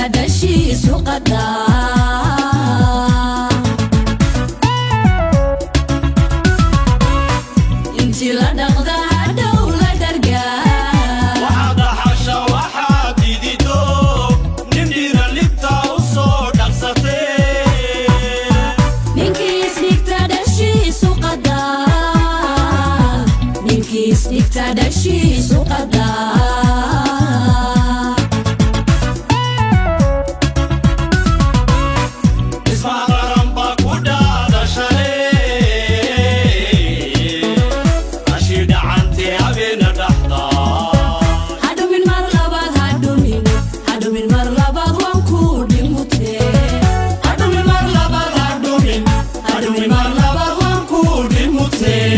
Isdhigta dhashiisu qadaa. Intii la dhaqda hadhow la dhargaa. Waxaad dhaxasha waxaad didido nin dhiira libta u soo dhaqsatee. Ninkii isdhigta dhashiisu qadaa, ninkii isdhigta dhashiisu qadaa. Dhismaha qaran baa ku dhaadashale ashii dhacantee habeena dhaxdaa. Hadhumin mar labaad, hadhumin, hadhumin mar labaad, waan ku dhimutee. Hadhumin mar labaad, hadhumin, hadhumin mar labaad, waan ku dhimutee.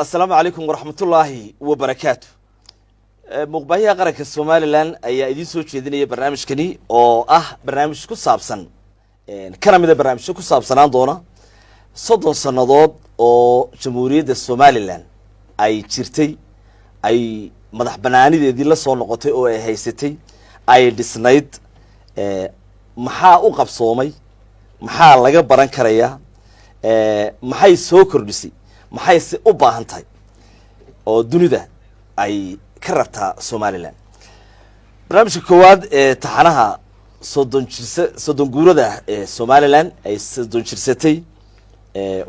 Asalaamu calaykum waraxmatullaahi wabarakaatu. Muuqbaahiyaha qaranka Somalilan ayaa idiin soo jeedinaya barnaamijkani oo ah barnaamij ku saabsan, kana mida barnaamijyo ku saabsanaan doona 30 sannadood oo Jamhuuriyadda Somalilan ay jirtay, ay madax banaanideedii la soo noqotay oo ay haysatay, ay dhisnayd. Maxaa u qabsoomay? Maxaa laga baran karayaa? Maxay soo kordhisay? Maxay se u baahan tahay oo dunida ay ka rabtaa Somalilan? Barnaamijka koowaad ee taxanaha 30 jirsa, 30 guurada ee Somalilan ay 30 jirsatay,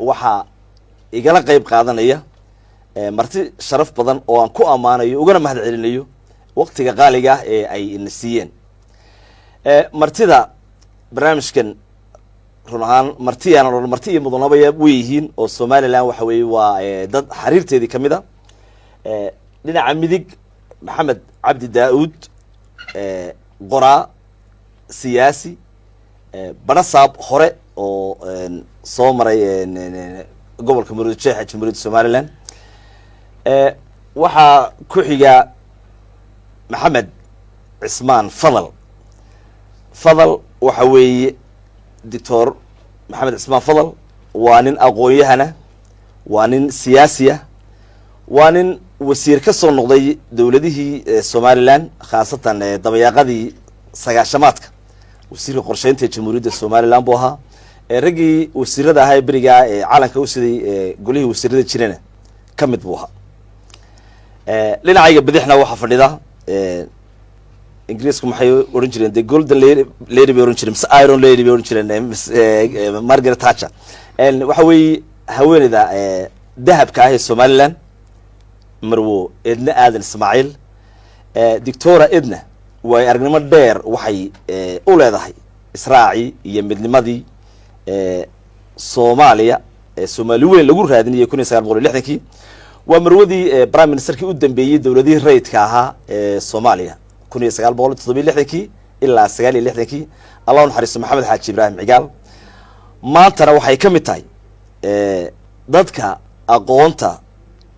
waxaa igala qeyb qaadanaya marti sharaf badan oo aan ku ammaanayo ugana mahad celinayo waqtiga qaaliga ah ee ay ina siiyeen. Martida barnaamijkan, run ahaan marti aanan odhan, marti iyo mudanabaya way yihiin oo Somalilan waxa weeye waa dad xariirteedii kamid a. Dhinaca midig, Maxamed Cabdi Daa-uud, qoraa, siyaasi, barasaab hore oo soo maray gobolka Maroodi Jeexa, Jamhuuriyadda Somalilan. Waxaa ku xiga Maxamed Cismaan Fadal. Fadal waxa weeye Doctor Maxamed Cismaan Fadal, waa nin aqoon-yahana, waa nin siyaasiya, waa nin wasiir ka soo noqday dowladihii Somalilan, khaasatan dabayaaqadii sagaashamaadka. Wasiirka qorsheynta ee Jamhuuriyadda Somalilan buu ahaa. Raggii wasiirada ahaa ee berigaa ee calanka u siday golihii wasiirada jirana ka mid buu ahaa. Dhinacayga bidixna waxaa fadhida, Ingiriisku maxay odhan jireen? The golden lady bay odhan jireen mise iron lady bay odhan jireen? Margaret Thatcher. Waxa weeye haweeneyda dahabka ah ee Somaliland, Marwo Edna Aadan Ismaaciil. Doctora Edna waay aragnimo dheer waxay u leedahay israacii iyo midnimadii Soomaaliya ee Soomaali weyn lagu raadinayay 1960-kii. Waa marwadii prime ministerkii u dambeeyey dowladihii rayidka ahaa ee Soomaaliya 1967-kii ilaa 69-kii, Allah u naxariisto Maxamed Xaaji Ibraahim Cigaal. Maantana waxay ka mid tahay dadka aqoonta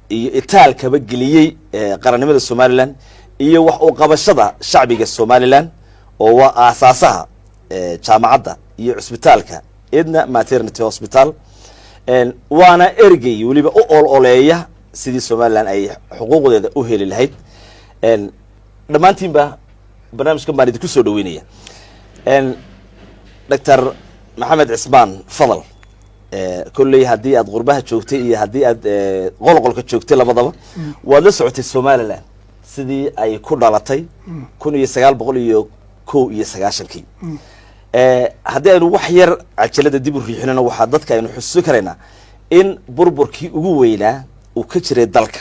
iyo itaalkaba geliyey qarannimada Somalilan iyo wax u qabashada shacbiga Somalilan, oo waa aasaasaha jaamacadda iyo cusbitaalka Edna Maternity Hospital, waana ergey weliba u ol oleeya sidii Somalilan ay xuquuqdeeda u heli lahayd. Dhammaantiinba barnaamijkan baan idinku soo dhaweynaya. Doctor Maxamed Cismaan Fadal, kolley haddii aad qurbaha joogtay iyo haddii aad qolqolka joogtay labadaba, waad la socotay Somalilan sidii ay ku dhalatay 1991-kii. Haddii aynu wax yar cajalada dib u riixinano, waxaa dadka aynu xusuusin karaynaa in burburkii ugu weynaa uu ka jiray dalka,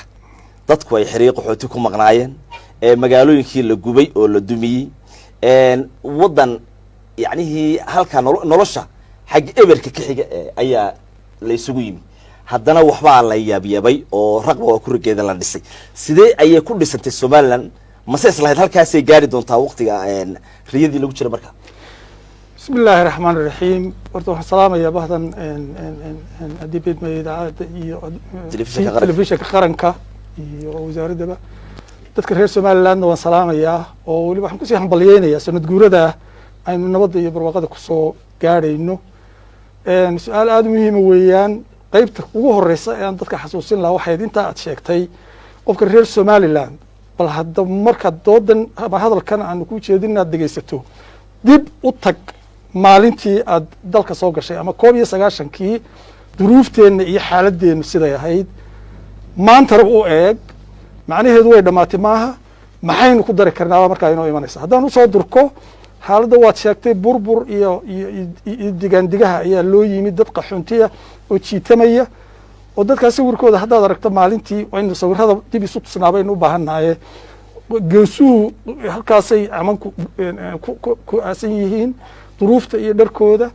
dadku ay xiriir qaxooti ku maqnaayeen, magaalooyinkii la gubay oo la dumiyey, waddan yacnihii halkaa nolosha xagga eberka ka xiga ayaa la isugu yimi. Haddana waxbaa la yaabyaabay oo raqba waa kurigeeda la dhisay. Sidee ayay ku dhisantay Somalilan? Mase islahayd halkaasay gaari doontaa waqtiga riyadii lagu jira marka? Bismi illaahi raxmaan iraxiim. Horta waxaan salaamayaa bahdan haddii beedmaya idaacadda iyo Telefishinka qaranka. Telefishinka qaranka iyo wasaaraddaba. Dadka reer Somalilandna waan salaamayaa, oo weliba waxaan kusii hambalyeynayaa sanad guurada aynu nabadda iyo barwaaqada kusoo gaadhayno. Su-aal aada u muhiima weeyaan. Qeybta ugu horeysa ee aan dadka xasuusin lahaa waxayd intaa aad sheegtay. Qofka reer Somaliland, bal hadda markaad doodan ama hadalkan aanu ku jeedin inaad dhegaysato, dib u tag maalintii aad dalka soo gashay ama 91-kii, duruufteenna iyo xaaladeennu siday ahayd maantana u eeg. Macnaheedu way dhammaatay maaha. Maxaynu ku dari karnaaba markaa inoo imanaysa? Haddaan usoo durko xaaladda, waad sheegtay, burbur iyo digaandigaha ayaa loo yimid, dad qaxoontiya oo jiitamaya, oo dadkaas sawirkooda haddaad aragto maalintii, aynu sawirada dib isu tusnaa baynu u baahannahaye. Geesuhu halkaasay amanku ku aasan yihiin, duruufta iyo dharkooda,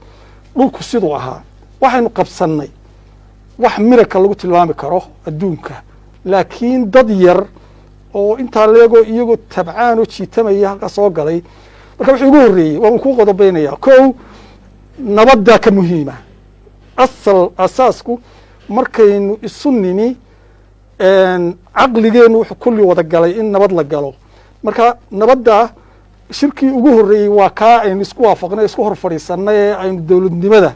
dhulku siduu ahaa. Waxaynu qabsannay wax miraka lagu tilmaami karo adduunka, laakiin dad yar oo intaa leegoo iyagoo tabcaan oo jiitamaya halkaa soo galay. Marka wuxuu ugu horreeyey waan kuu qodobeynaya. Kow, nabaddaa ka muhiima. Asal asaasku markaynu isu nimi, caqligeennu wuxuu kulli wada galay in nabad la galo. Marka nabadda shirkii ugu horreeyey waa kaa aynu isku waafaqnay, isku hor fadhiisanay, ee aynu dowladnimada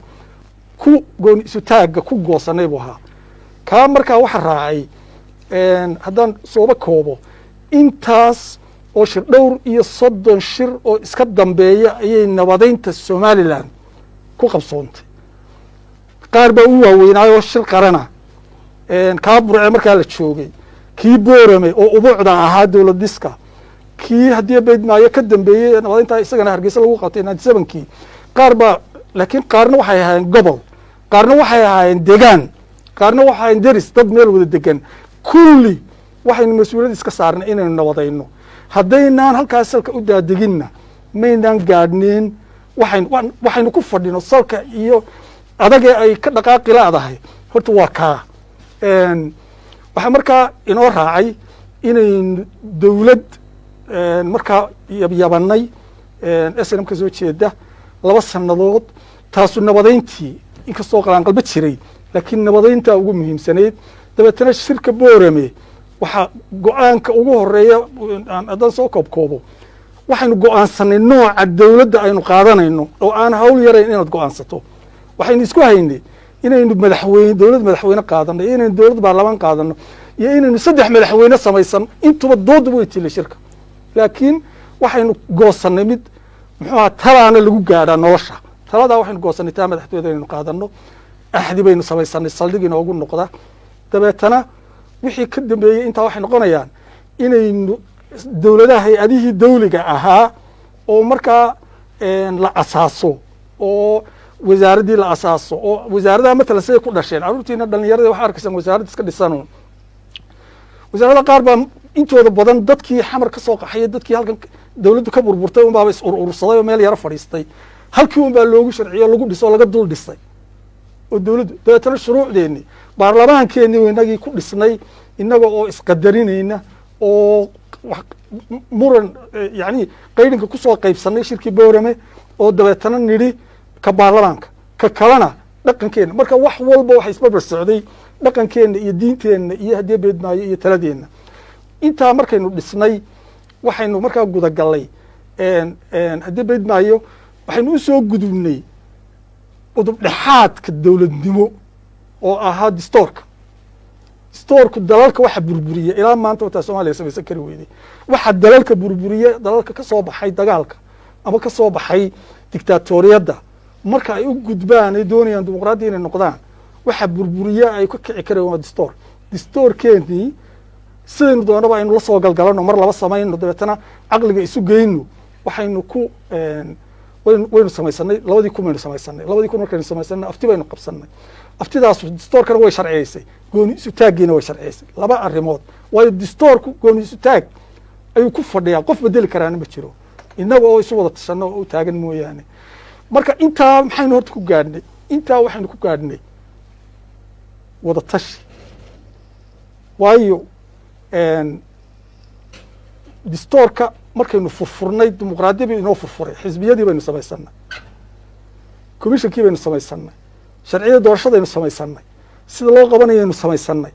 ku gooni isutaagga ku goosanay buu ahaa kaa. Markaa waxa raacay, haddaan sooba koobo, intaas oo shir, dhowr iyo 30 shir oo iska dambeeya ayay nabadeynta Somaliland ku qabsoontay. Qaar baa u waaweynaayoo shir qarana, kaa Burce markaa la joogay, kii Boorame oo ubuucda ahaa dowlad dhiska, kii haddii baydmaayo ka dambeeyey nabadeynta isagana Hargeysa lagu qabtay 97-kii. Qaar baa, laakiin qaarna waxay ahaayeen gobol, qaarna waxay ahaayeen degaan, qaarna waxay ahaayeen deris, dad meel wada degan. Kulli waxaynu mas-uuliyad iska saarnay inaynu nabadayno. Haddaynaan halkaas salka u daadeginna, maynaan gaadhnin waxaynu ku fadhino. Salka iyo adagee ay ka dhaqaaqi laadahay horta waa kaa. Waxaa markaa inoo raacay inaynu dowlad markaa yabyabanay SNM ka soo jeeda 2 sannadood. Taasu nabadeyntii, inkastoo qalaanqalba jiray, laakiin nabadeyntaa ugu muhiimsanayd. Dabeetana shirka Boorame waxaa go-aanka ugu horeeya, haddaan soo koobkoobo, waxaynu go-aansanay nooca dowladda aynu qaadanayno, oo aan hawl yarayn inaad go-aansato. Waxaynu isku haynay inaynu madaxweyne, dowlad madaxweyne qaadano, iyo inaynu dowlad baarlamaan qaadano, iyo inaynu saddex madaxweyne samaysan. Intuba dooduba way tilay shirka, laakiin waxaynu goosanay mid muxuu ahaa talaana lagu gaadhaa nolosha. Taladaa waxaynu goosanay taa madaxtooyada inaynu qaadano. Axdi baynu samaysanay saldhig inoogu noqda. Dabeetana wixii ka dambeeyey intaa waxay noqonayaan inaynu dowladaha, hay-adihii dawliga ahaa oo markaa la asaaso, oo wasaaraddii la asaaso, oo wasaaradaha matalan siday ku dhasheen. Carruurtiina dhalinyarada waxaa arkaysaan wasaaradda iska dhisano. Wasaaradda qaar baa intooda badan dadkii Xamar ka soo qaxay, dadkii halkan dowladdu ka burburtay un baaba is urursaday oo meel yaro fadhiistay. Halkii un baa loogu sharciyo, lagu dhiso oo laga dul dhisay oo dowladdu. Dabeetana shuruucdeenni, baarlamaankeenni inagii ku dhisnay, innaga oo isqadarinayna oo muran yani qaydhinka kusoo qaybsanay shirkii Boorame, oo dabeetana nidhi ka baarlamaanka ka kalena dhaqankeenna. Marka wax walba waxa isbarbar socday dhaqankeenna iyo diinteenna iyo haddii beedmaayo iyo taladeenna. Intaa markaynu dhisnay, waxaynu markaa gudagallay, haddii beedmaayo, waxaynu usoo gudubnay udub dhexaadka dowladnimo oo ahaa distoorka. Distoorku dalalka waxa burburiya ilaa maanta wataa Soomaaliya samaysan kari weyday. Waxa dalalka burburiya, dalalka ka soo baxay dagaalka ama ka soo baxay dictaatoriyadda, marka ay u gudbaan ay doonayaan dimuqraadi inay noqdaan, waxa burburiya ay ka kici kareen waa distoor. Distoorkeenii sidaynu doonaba aynu la soo galgalano, mar laba samayno, dabeetana caqliga isu geyno. Waxaynu ku waynu samaysanay 2000 baynu samaysanay. 2000 markaynu samaysanay, afti baynu qabsanay. Aftidaasu distoorkana way sharciyeysay, gooni isu taaggiina way sharciyeysay. Laba arrimood, waayo distoorku gooni isu taag ayuu ku fadhiyaa, qof bedeli karaana ma jiro innaga oo isu wada tashano oo u taagan mooyaane. Marka intaa maxaynu horta ku gaadhnay? Intaa waxaynu ku gaadhnay wada tashi, waayo distoorka markaynu furfurnay, dimuqraadiya bay inoo furfuray. Xisbiyadii baynu samaysanay, commissionkii baynu samaysanay, sharciyada doorashadaynu samaysanay, sida loo qabanayaynu samaysanay.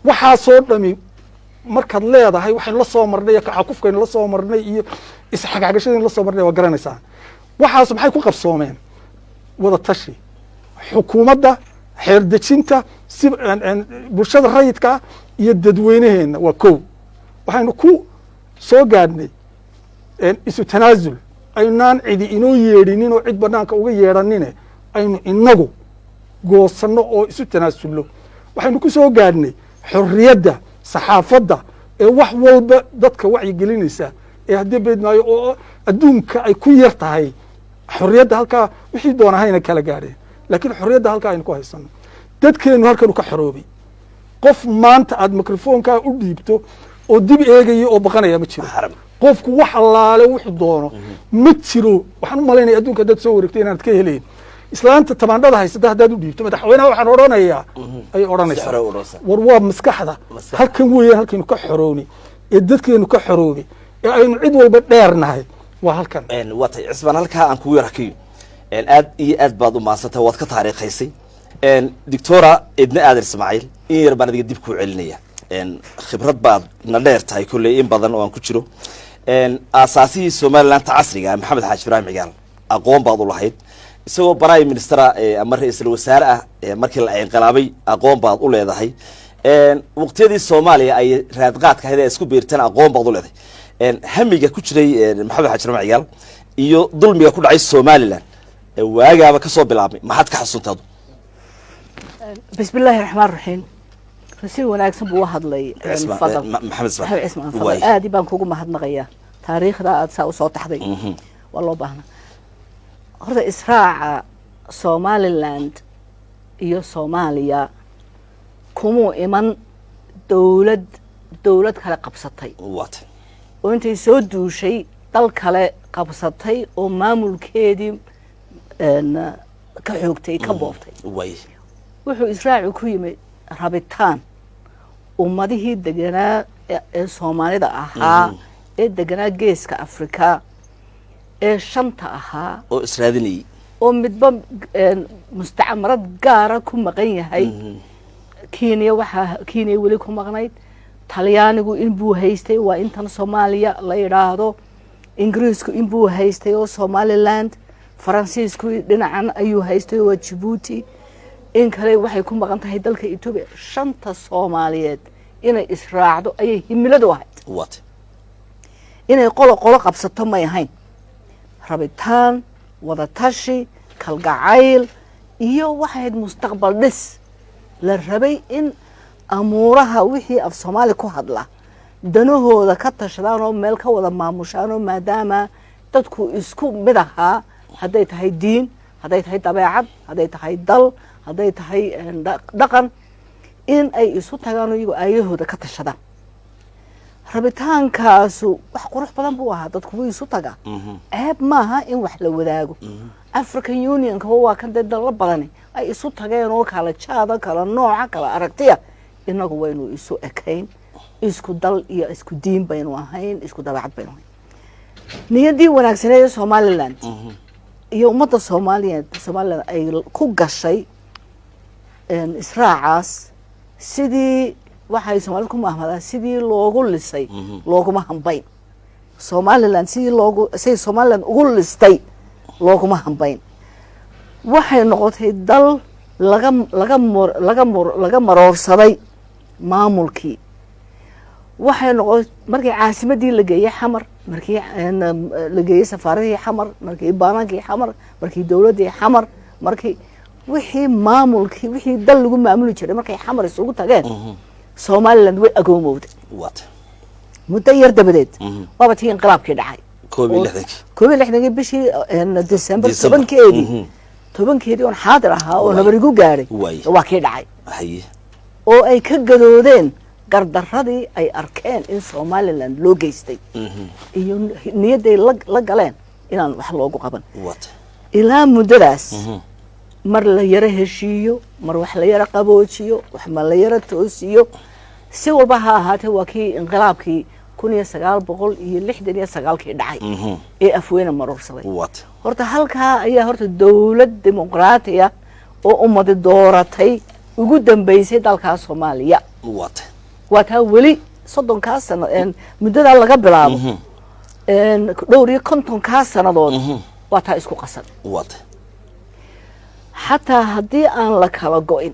Waxaasoo dhami markaad leedahay waxaynu la soo marnay iyo kacakufkaynu la soo marnay iyo isxagxagashadaynu la soo marnay, waa garanaysaan. Waxaas maxay ku qabsoomeen? Wada tashi xukuumadda, Xeerdejinta, si bulshada rayidka ah iyo dadweynaheenna waa kow. Waxaynu ku soo gaadhnay isu tanaasul aynaan cidi inoo yeedhinin oo cid banaanka uga yeedhanine, aynu inagu goosanno oo isu tanaasulno. Waxaynu ku soo gaadhnay xorriyadda saxaafadda ee wax walba dadka wacyigelinaysa ee haddii beedmaayo oo adduunka ay ku yar tahay xorriyadda halkaa. Wixii doona hayna kala gaadheen, laakiin xorriyadda halkaa aynu ku haysano, dadkeenu halkanu ka xoroobay. Qof maanta aad microphone-kaa u dhiibto oo dib eegaya oo baqanaya ma jiro. Xaram. Qofku wax allaale wuxuu doono ma jiro. Waxaan u malaynaya adduunka haddaad soo wareegto inaanad ka helayn islaanta tamaandhada haysata haddaad u dhiibto, "Madaxweynaha waxaan odhanayaa," ayay odhanaysaa. Si xore u odhanaysaa. War waa maskaxda. Maskaxda. Halkan weeyaan halkaynu ka xorownay ee dadkeenu ka xoroobay ee aynu cid walba dheernahay, waa halkan. Waa tahay, Cismaan, halkaa aan kugu yar hakiyo. Aad iyo aad baad u mahadsantahay, waad ka taariikhaysay. Doctora Edna Aadan Ismaaciil, in yar baan adiga dib kuu celinaya. Khibrad baad na dheer tahay kolley in badan oo aan ku jiro. Aasaasihii Somalilandta casriga, Maxamed Xaaji Ibraahim Cigaal, aqoon baad u lahayd isagoo prime minister ama ra-iisul wasaare ah markii la inqilaabay, aqoon baad u leedahay. Waqtiyadii Soomaaliya ay raadqaadka ahayd ee isku biirteen, aqoon baad u leedahay. Hamiga ku jiray Maxamed Xaaji Ibraahim Cigaal iyo dulmiga ku dhacay Somaliland ee waagaaba kasoo bilaabmay, maxaad ka xasuunta adu? Bismi illaahi raxmaan raxiim. Si wanaagsan buu u hadlay. Cismaan, Fadal. Maxamed Cismaan. Maxamed Cismaan Fadal. Waay. Aad baan kugu mahadnaqayaa taariikhda aad saa usoo taxday, waa loo baahnaa. Horta israaca Somaliland iyo Soomaaliya kumuu iman dowlad dowlad kale qabsatay waata oo intay soo duushay dal kale qabsatay oo maamulkeedii ka xoogtay, ka boobtay. Wuxuu israacu ku yimi rabitaan ummadihii deganaa ee Soomaalida ahaa ee deganaa Geeska Afrika ee shanta ahaa oo israadinayay oo midba mustacmarad gaara ku maqan yahay. Kenya, waxaa Kenya weli ku maqnayd Talyaanigu inbuu haystay, waa intan Soomaaliya la yidhaahdo. Ingiriisku inbuu haystay oo Somaliland. Faransiisku dhinacan ayuu haystay oo waa Jabuuti. In kale waxay ku maqan tahay dalka Etoobiya. Shanta Soomaaliyeed inay israacdo ayay himiladu ahayd. Inay qolo qolo qabsato may ahayn. Rabitaan, wadatashi, kalgacayl iyo waxay ahayd mustaqbal dhis la rabay in amuuraha wixii af Soomaali ku hadla danahooda ka tashadaan oo meel ka wada maamushaan, oo maadaama dadku isku mid ahaa, hadday tahay diin, hadday tahay dabeecad, hadday tahay dal, hadday tahay dhaqan, in ay isu tagaan oo iyagoo aayahooda ka tashadaan. Rabitaankaasu wax qurux badan buu ahaa. Dadku wuu isu tagaa, ceeb maaha in wax la wadaago. African Unionka waa kan dee dallo badani ay isu tageen oo kala jaada, kala nooca, kala aragtiya. Inagu waynu isu ekayn, isku dal iyo isku diin baynu ahayn, isku dabeecad baynu ahayn. Niyaddii wanaagsaneed ee Somaliland iyo ummadda Soomaaliyeed, Somaliland ay ku gashay israacaas, sidii waxay Soomaalida ku mahmadaan, sidii loogu lisay looguma hambayn. Somaliland sidii loogu, siday Somaliland ugu listay looguma hambayn. Waxay noqotay dal laga laga mur laga mur laga maroorsaday maamulkii. Waxay noqotay markii caasimadii la geeyey Xamar, markii la geeyey safaaradihii Xamar, markii baanaankii Xamar, markii dowladdii Xamar, markii wixii maamulkii, wixii dal lagu maamuli jiray markay Xamar isugu tageen, Somaliland way agoomowday. Muddo yar dabadeed waaba tii inqilaabkii dhacay. 61-kii. 61-kii bishii December. December. 10-keedii, 10-keedii oon xaadir ahaa oo nabarigu gaadhay waa kii dhacay oo ay ka gadoodeen gardaradii ay arkeen in Somaliland loo geystay iyo niyadday la galeen inaan wax loogu qaban. Ilaa muddadaas mar la yaro heshiiyo, mar wax la yaro qaboojiyo, wax ma la yaro toosiyo, si walba ha ahaatee, waa kii inqilaabkii 1969-kii dhacay ee Afweyne maroorsaday. Horta halkaa ayaa horta dowlad dimuqraatiya oo ummadi dooratay ugu dambeysay dalkaa Soomaaliya. Waa taa weli 30-kaa sano muddadaa laga bilaabo, dhowr iyo 50-kaa sannadood waa taa isku qasan. Xataa haddii aan la kala go-in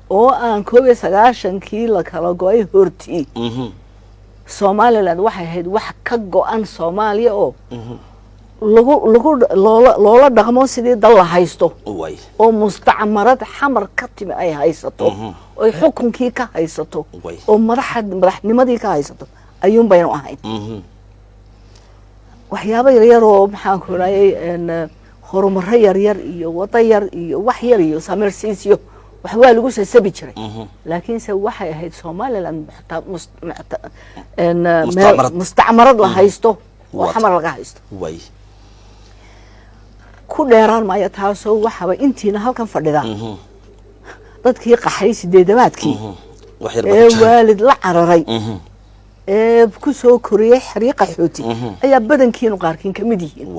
oo aan 91-kii la kala go-ay hortii, Somaliland waxay ahayd wax ka go-an Soomaaliya oo lagu loola dhaqmo sidii dal la haysto oo mustacmarad Xamar ka timi ay haysato, oy xukunkii ka haysato oo madaxnimadii ka haysato ayuun baynu ahayn. Waxyaabo yaryar oo, maxaan ku rahayay, horumaro yaryar iyo wado yar iyo wax yar iyo samirsiisyo wax waa lagu sasabi jiray, laakiinse waxay ahayd Somaliland meel Mustacmarad. mustacmarad la haysto oo Xamar laga haysto. Ku dheeraan maayo taasoo waxaba intiina halkan fadhida dadkii qaxay sideedamaadkii Wax yar baa ee ku jira. waalid la cararay ee ku soo koriyey xeryo qaxooti ayaa badankiinu qaarkiin ka mid yihiin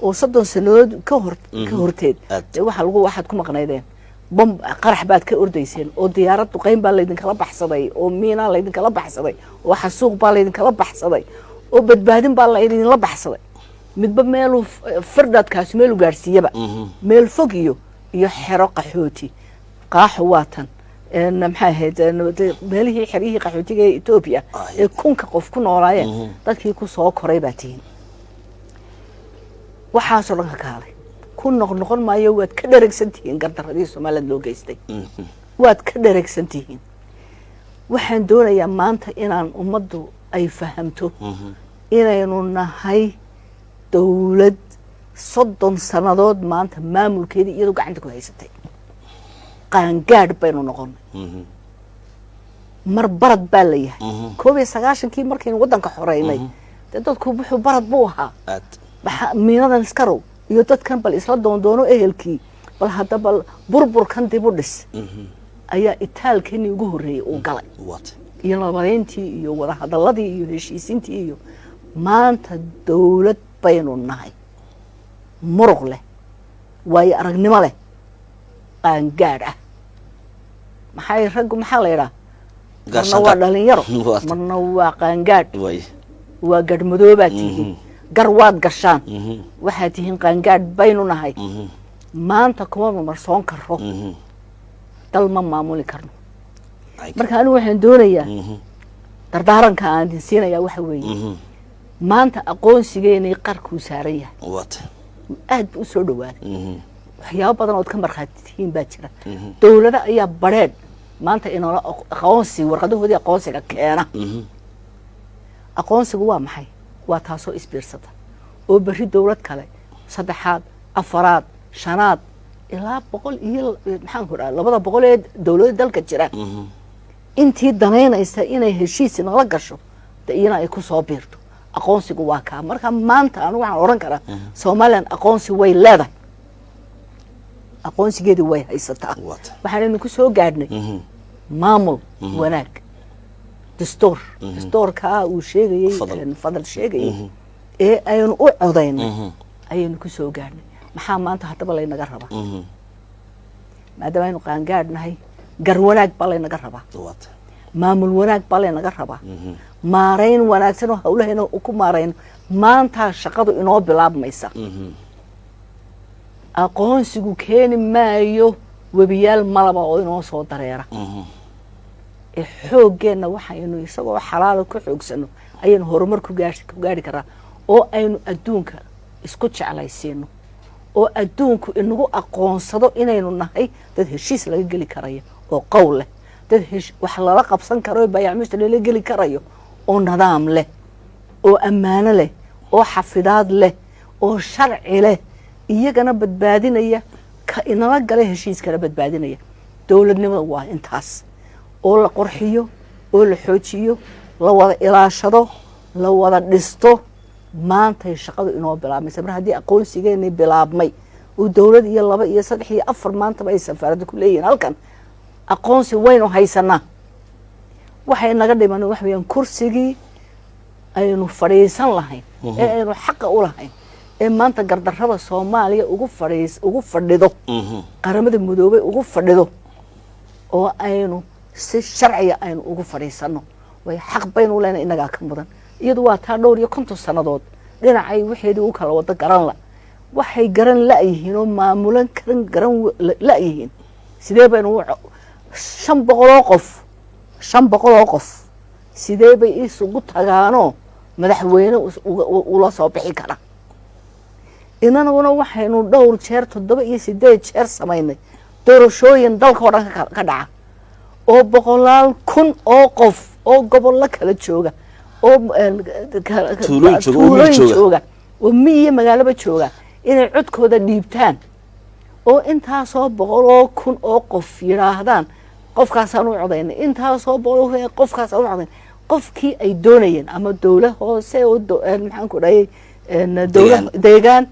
oo 30 sanadood ka hor ka horteed dee waxaa lagu waxaad ku maqnaydeen bom qarax baad ka ordayseen oo diyaarad duqeyn baa laydinkala baxsaday oo miinaa laydinkala baxsaday oo xasuuq baa laydinkala baxsaday oo badbaadin baa laydinla baxsaday, midba meeluu firdhadkaasi meeluu gaadhsiiyaba meel fog iyo xero qaxooti qaaxo waatan maxay ahayd, dee meelihii xeryihii qaxootiga ee Etoobiya ee 1000-ka qof ku noolaayeen dadkii ku soo koray baa tihiin. Waxaasoo dhan ka kaalay ku noqnoqon maayo. Waad ka dheregsan tihiin gardaradii Somaliland loo geystay, waad ka dheregsan tihiin. Waxaan doonayaa maanta inaan ummaddu ay fahamto inaynu nahay dowlad 30 sannadood maanta maamulkeedii iyadoo gacanta ku haysatay. Qaangaadh baynu noqonay, mar barad baa la yahay. 91-kii markaynu waddanka xoreynay, dee dadku wuxuu barad buu ahaa. Maxaa miinadan iskarow iyo dadkan bal isla doondoono ehelkii, bal hadda bal burburkan dib u dhis ayaa itaalkeenii ugu horreeyey uu galay iyo nabadeyntii iyo wadahadaladii iyo heshiisintii. Iyo maanta dowlad baynu nahay muruq leh, waayo aragnimo leh, qaangaadh ah. Maxay raggu, maxaa la yidhaha, marna waa dhalinyaro, marna waa qaangaadh. Waa garhmadoobaad tihiin, gar waad gashaan, waxaad tihiin qaangaadh baynu nahay maanta. Kuma marmarsoon karo dal ma maamuli karno. Marka anigu waxaan doonayaa, dardaaranka aan idin siinayaa waxa weeye, maanta aqoonsigeenay qarkuu saaran yahay, aad buu usoo dhawaaday. Waxyaabo badan ood ka markhaati tihiin baa jira. Dowlado ayaa badrheedh maanta inoola aqoonsi warqadahoodii aqoonsiga keena. Aqoonsigu waa maxay? Waa taasoo isbiirsata oo berri dowlad kale saddexaad, afaraad, shanaad ilaa 100 iyo, maxaan ku dhaha, 200 ee dowlada dalka jira intii danaynaysa inay heshiis nala gasho de iyana ay ku soo biirto. Aqoonsigu waa kaa. Marka maanta anigu waxaan odhan karaa Somaliland aqoonsi way leedahay, aqoonsigeedii way haysataa. Waxaanaynu ku soo gaadhnay maamul wanaag, dastuur, dastuurkaa uu sheegayey Fadal sheegayey ee aynu u codaynay ayaynu ku soo gaadhnay. Maxaa maanta haddaba laynaga rabaa? Maadaama aynu qaangaadhnahay, gar wanaag baa laynaga rabaa, maamul wanaag baa laynaga rabaa, maarayn wanaagsan oo hawlahayna ku maarayno. Maantaa shaqadu inoo bilaabmaysa. Aqoonsigu keeni maayo webiyaal malaba oo inoo soo dareera ee xooggeenna waxaynu isagoo xalaala ku xoogsano ayaynu horumar ku gaari karaa oo aynu adduunka isku jeclaysiino oo adduunku inagu aqoonsado inaynu nahay dad heshiis laga geli karayo oo qowl leh, dad wax lala qabsan karo oo baayacmushta lala geli karayo oo nidaam leh oo ammaano leh oo xafidaad leh oo sharci leh, iyagana badbaadinaya, ka inala gala heshiiskana badbaadinaya. Dowladnimada waa intaas oo la qurxiyo oo la xoojiyo, la wada ilaashado, la wada dhisto. Maantay shaqadu inoo bilaabmaysa. Mar haddii aqoonsigeenii bilaabmay oo dowlad iyo laba iyo saddex iyo afar maantaba ay safaaradda ku leeyihiin halkan, aqoonsi waynu haysanaa. Waxay naga dhiman waxa weeyaan kursigii aynu fadhiisan lahayn ee aynu xaqa u lahayn ee maanta gardarrada Soomaaliya ugu fadhiis ugu fadhido Qaramada Midoobay ugu fadhido oo aynu si sharciya aynu ugu fadhiisano. Way xaq baynu leenahay, innagaa ka mudan. Iyadu waa taa dhowr iyo 50 sannadood dhinacay waxeedii u kala wado garan la. Waxay garan la'yihiin oo maamulan karan garan la'yihiin. Sidee baynu 500 oo qof, 500 oo qof sidee bay isugu tagaanoo madaxweyne ula soo bixi kara? Inanaguna waxaynu dhowr jeer, 7 iyo 8 jeer samaynay doorashooyin dalka oo dhan ka dhaca, oo boqolaal kun oo qof oo gobollo kala jooga oo Tuulooyin jooga, oo miyi tuulooyin jooga. jooga oo miyi iyo magaalaba jooga inay codkooda dhiibtaan, oo intaasoo boqol oo kun oo qof yidhaahdaan qofkaasaan u codaynay, intaasoo boqol oo kun qofkaasaan u codaynay, qofkii ay doonayeen, ama dowlad hoose oo maxaan ku dhahayay, dowlad Deegaan. deegaan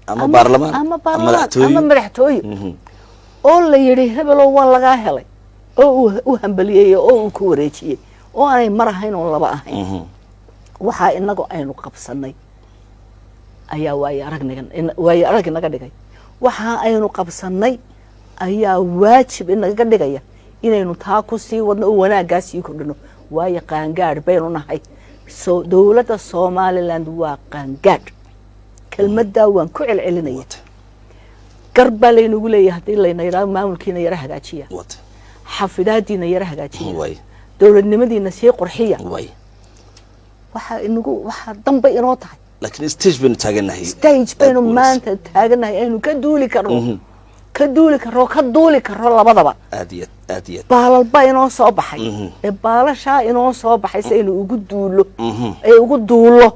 Ama baarlamaan, ama ama baarlamaan madaxtooyo. Ama madaxtooyo, oo la yidhi hebelow waa lagaa helay, oo uu u hambaliyey oo uu ku wareejiyey, oo aanay mar ahayn oo laba ahayn. Waxaa inagu aynu qabsanay ayaa waayo aragniga waayo arag inaga dhigay. Waxa aynu qabsanay ayaa waajib inagaga dhigaya inaynu taa ku sii wadno oo wanaaggaa sii kordhino, waayo qaangaadh baynu nahay. So dowladda Somaliland waa qaangaadh. Kelmaddaa waan ku celcelinaya. Gar baa laynagu leeyahay haddii layna yidhahdo maamulkiina yara hagaajiya, xafidaadiina yara hagaajiya, dowladnimadiina sii qurxiya. Waxaa inagu waxaa danbay inoo tahay. Laakiin stage baynu taagannahay. Stage baynu Aad u maanta taaganahay aynu ka duuli karno, ka duuli karro, ka duuli karro labadaba. Aad iyo aad, aad iyo aad. Baalal baa inoo soo baxay. Ee baalashaa inoo soo baxay si aynu ugu duulo ee ugu duullo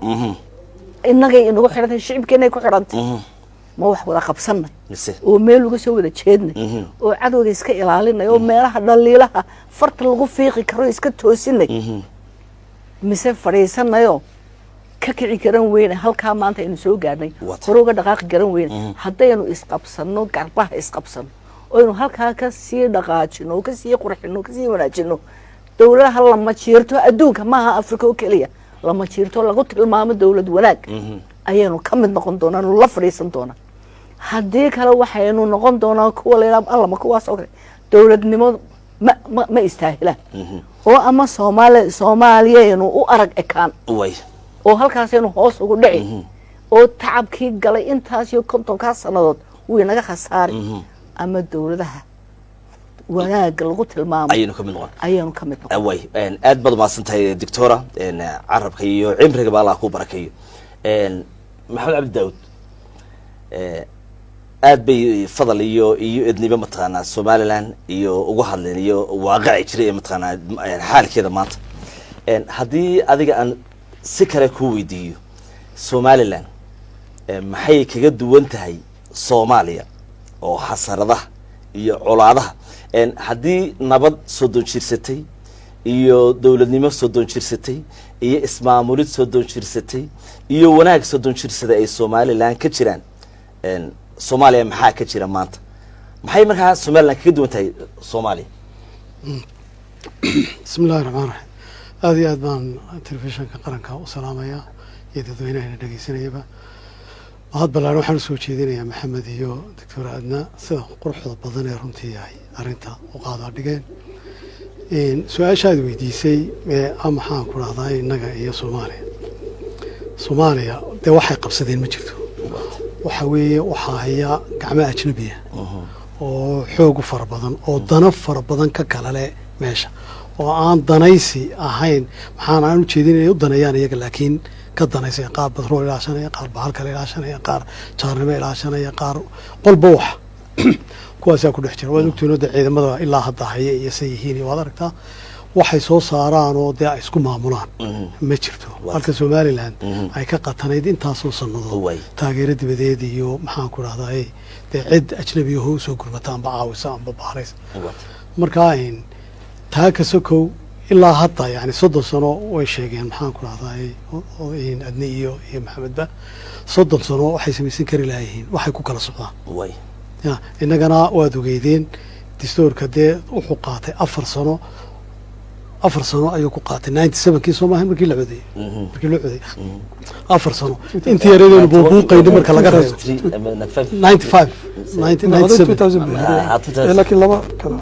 innagay inagu xidhantay, shicibkeenay ku xidhantay. Ma wax wada qabsanay Mise oo meel uga soo wada jeednay oo cadowga iska ilaalinay oo meelaha dhaliilaha farta lagu fiiqi karo iska toosinay, mise fadhiisanayoo ka kici garan weyne halkaa maanta aynu soo gaarnay, hore uga dhaqaaqi garan weyne? Haddaynu isqabsano, garbaha isqabsano, oynu halkaa ka sii dhaqaajino oo kasii qurxino, kasii wanaajino, dowladaha lama jiirto adduunka, maaha Africa oo keliya, lama jiirto lagu tilmaamo dowlad wanaag ayaynu ka mid noqon doonaa, nu la fadhiisan doonaa. Haddii kale waxaynu noqon doonaa kuwa la yidhaha allama kuwaas oo kale dowladnimo ma istaahilaan, oo ama Soomaali Soomaaliyaynu u arag ekaan oo halkaasaynu hoos ugu dhici, oo tacabkii galay intaas iyo 50-kaa sannadood wuu inaga khasaari, ama dowladaha wanaagga lagu tilmaamo ayaynu ka mid noqon. Ayaynu ka mid noqon. Way aad baad umahadsan tahay, doctora. Carabka iyo cimrigaba Allah ku barakeeyo. Maxamed Cabdi Daawud, aad bay Fadal iyo Edniba mataqaanaa Somaliland iyo uga hadleen iyo waaqaci jiray ee mataqaanaa xaalkeeda maanta. Haddii adiga aan si kale kuu weydiiyo, Somaliland maxay kaga duwan tahay Soomaaliya oo xasaradaha iyo colaadaha? Haddii nabad 30 jirsatay iyo dowladnimo 30 jirsatay iyo ismaamulid 30 jirsatay iyo wanaag 30 jirsaday ay Somaliland ka jiraan, Soomaaliya maxaa ka jira maanta? Maxay markaa Somaliland kaga duwan tahay Soomaaliya? Bismi illahi raxmaan raxiim. Aada iyo aad baan telefishinka qaranka u salaamayaa iyo dadweynahayna dhegeysanayaba. Mahad ballaan waxaan usoo jeedinayaa Maxamed iyo Doctor Adna sida quruxda badan ee runtii ay arrinta u qaadaa dhigeen. Su-aashaad weydiisay ee ah maxaan ku dhahdaa innaga iyo Soomaaliya, Soomaaliya dee waxay qabsadeen ma jirto. Waxa weeye waxaa haya gacmo ajnabiya oo xoog u fara badan oo dano fara badan ka kala leh meesha, oo aan danaysi ahayn. Maxaan aan ujeedin inay u daneeyaan iyaga, laakiin ka danaysaya qaar batrool ilaashanaya, qaar bahal kale ilaashanaya, qaar jaarnimo ilaashanaya, qaar qolba wax kuwaasaa ku dhex jira. Waad ogtihiin oo dee ciidamada ilaa hadda haya iyo say yihiin iyo waad aragtaa waxay soo saaraan oo dee ay isku maamulaan ma jirto, halka Somaliland ay ka qatanayd intaasoo sannadood taageero dibadeed iyo maxaan ku dhahdaa dee cid ajnabi ahoo usoo gurmata amba caawisa amba bahalaysa. Marka taa ka sokow ilaa hadda yani 30 sano way sheegeen, maxaan ku dhahdaa, Adni iyo Maxamedba, 30 sano waxay samaysan kari lahayihiin waxay ku kala socdaan. Ya innagana waad ogeydeen distoorka dee wuxuu qaatay 4 sano, 4 sano ayuu ku qaatay. 97-kii soo maahan markii la codeeyey, markii loo codeeyey 4 sano intii yareedaynu buubuuqayni marka laga reebo 95, 97. Laakiin laba kala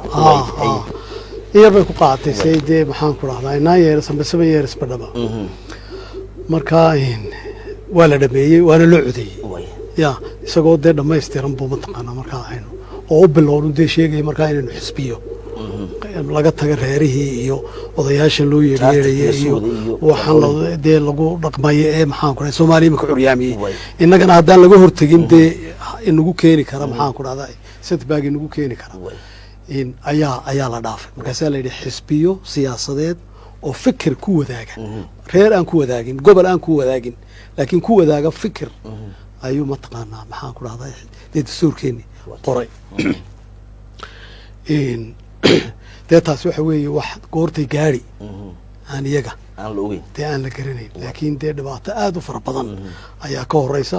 In yar bay ku qaadatay say dee maxaan ku dhahdaa 9 years amba 7 years badhaba. Marka waa la dhameeyey waana loo codeeyey. Ya Isagoo dee dhammaystiran buu mataqaanaa markaa aynu oo u bilowno dee sheegaya markaa inaynu xisbiyo laga taga reerihii iyo odayaasha loo yeeryeeraya iyo waxaan dee lagu dhaqmaya ee maxaan ku dhahay Soomaaliya imika curyaamiyey. Innagana haddaan laga hortegin dee inagu keeni kara, maxaan ku dhahdaa, setback inagu keeni kara in ayaa la dhaafay. Markaasaa la yidhi xisbiyo siyaasadeed oo fikir ku wadaaga, reer aan ku wadaagin, gobol aan ku wadaagin, laakiin ku wadaaga fikir ayuu mataqaanaa maxaan ku dhahdaa dee dastuurkeeni qoray. In dee taasi waxa weeye wax goortay gaari aan iyaga aan la ogeyn, dee aan la garanayn, laakiin dee dhibaato aada u fara badan ayaa ka horeysa.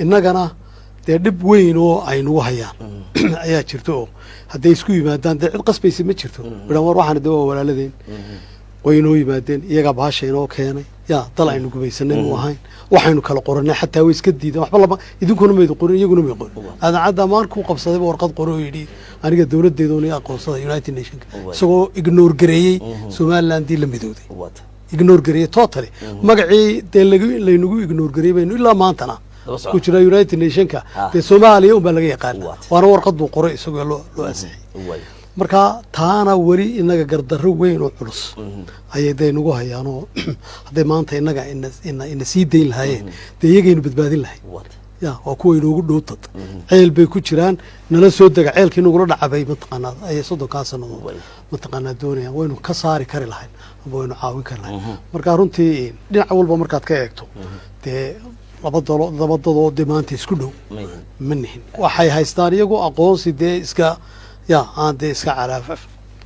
Innagana dee dhib weyn oo ay nagu hayaan ayaa jirta, oo hadday isku yimaadaan dee cid qasbaysa ma jirto. Bidhan war waxaana dee waa walaaladeen, way inoo yimaadeen, iyagaa bahasha inoo keenay, ya dal aynu gubaysanay mu ahayn, waxaynu kala qoranay xataa way iska diideen. Waxba lama, idinkuna maydu qorin, iyaguna may qorin. Aadan Cadda markuu qabsadayba warqad qoro oo yidhi aniga dowladdeedoona i aqoonsada United Nationka, isagoo ignore gareeyey Somalilandii la midooday, ignore gareeyey totally. Magacii dee laynagu ignore gareeyey baynu ilaa maantana ku jira United Nationka. Dee Soomaaliya unbaa laga yaqaana, waana warqad buu qoray isagoo loo ansixiyey. Marka taana weli inaga gardarro weyn oo culus ayay dee nagu hayaan, oo hadday maanta inaga ina sii dayn lahaayeen dee iyagaynu badbaadin lahayn. Ya waa kuwa inoogu dhow, dad ceel bay ku jiraan, nala soo dega, ceelkii nagula dhacabay mataqaanaa ayay 30-kaa sannadood mataqaanaa doonayaan. Waynu ka saari kari lahayn amba waynu caawin kari lahayn. Marka runtii dhinac walba markaad ka eegto dee laba dalo, laba dadoo dee maanta isku dhow ma nihin. Waxay haystaan iyagu aqoonsi dee iska ya aan dee iska calaa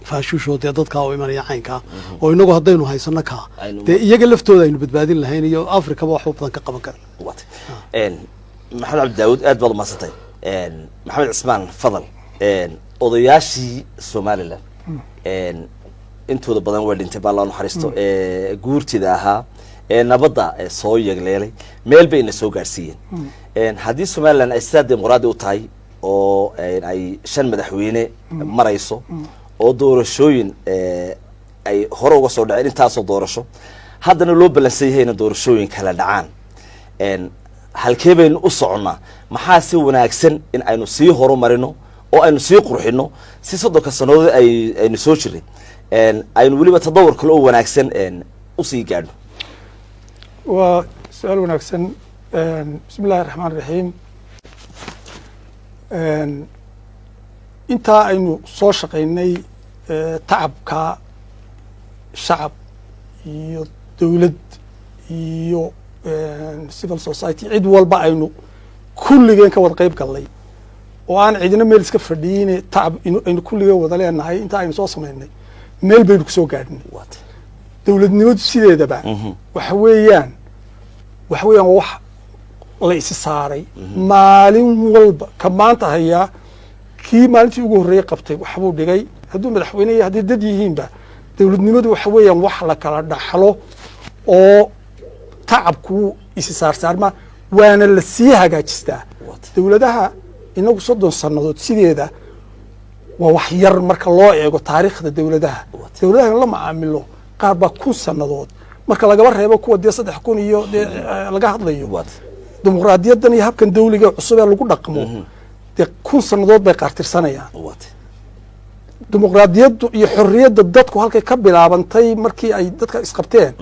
faashuushoo dee dadkaa u imanaya caynkaa, oo inagu haddaynu haysano kaa dee iyaga laftooda aynu badbaadin lahayn iyo Afrikaba wax badan ka qaban kara. Maxamed Cabdi Daawud, aad baad umahadsantay. Maxamed Cismaan Fadal, odayaashii Somaliland intooda badan waa dhintay, baa loo naxariisto, guurtida ahaa ee nabadda soo yegleelay, meel bay ina soo gaadhsiiyeen. Haddii Somaliland ay sidaa dimuqraadi u tahay oo ay shan madaxweyne marayso oo doorashooyin ay hore uga soo dhaceen, intaasoo doorasho haddana loo ballansan yahay ina doorashooyin kala dhacaan, halkee baynu u soconnaa? Maxaa si wanaagsan in aynu sii horumarino oo aynu sii qurxino si 30-ka sanadood ay aynu soo jiray aynu weliba tadawur kale oo wanaagsan usii gaadhno? Waa su-aal wanaagsan. Bismi illahi raxmaan raxiim. Intaa aynu soo shaqaynay, tacabka shacab iyo dowlad iyo civil society, cid walba aynu kulligeen ka wada qeyb gallay oo aan cidina meel iska fadhiyine, tacab aynu kulligeen wada leenahay, intaa aynu soo samaynay meel baynu kusoo gaadhnay. Dowladnimadu sideedaba waxa weeyaan wax la isi saaray maalin walba. Ka maanta hayaa kii maalintii ugu horreeyey qabtay waxbuu dhigay, hadduu madaxweyne yahay, hadday dad yihiinba. Dowladnimadu waxa weeyaan wax la kala dhaxlo oo tacabku isi saarsaarma, waana la sii hagaajistaa. Dowladaha inagu 30 sannadood sideeda waa wax yar marka loo eego taariikhda dowladaha. Dowladaha la macaamilo qaar baa 1000 sannadood, marka lagaba reebo kuwa dee 3000 iyo dee laga hadlayo. Dimuqraadiyadan iyo habkan dawliga cusub ee lagu dhaqmo dee 1000 sannadood bay qaartirsanayaan. Dimuqraadiyaddu iyo xorriyadda dadku halkay ka bilaabantay markii ay dadka isqabteen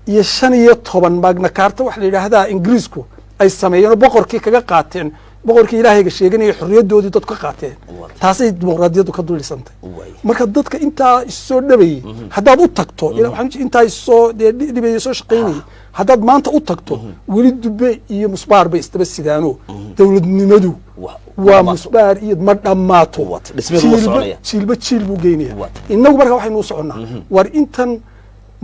1215, Magna Carta waxa la yidhaahdaa Ingiriisku ay sameeyeen oo boqorkii kaga qaateen, boqorkii ilaahayga sheeganaya xorriyaddoodii dadku ka qaateen. Taasay dimuqraadiyaddu ka dulisantay. Marka dadka intaa issoo dhabayey haddaad u tagto, intaa issoo dee dhibayey, soo shaqaynayay, haddaad maanta u tagto weli dube iyo musbaar bay isdaba sidaano. Dowladnimadu waa musbaar iyo ma dhammaato, jiilba jiil buu geynaya. Inagu marka waxaynu u soconnaa war intan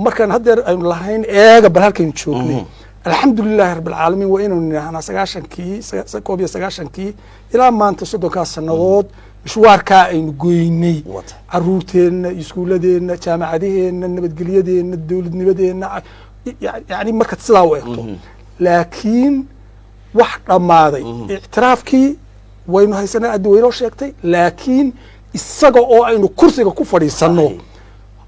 markaan haddeer aynu lahayn eega bal halkaynu joognay, alxamdulilahi rabbi alcaalamiin, waa inaynu nidhahnaa 90-kii, 91-kii ilaa maanta 30-kaas sannadood mishwaarkaa aynu goynay, caruurteenna, iskuuladeenna, jaamacadaheenna, nabadgelyadeenna, dowladnimadeenna, yani markaad sidaa u eegto. Laakiin wax dhammaaday ictiraafkii waynu haysanaa, addi waynoo sheegtay, laakiin isaga oo aynu kursiga ku fadhiisanno.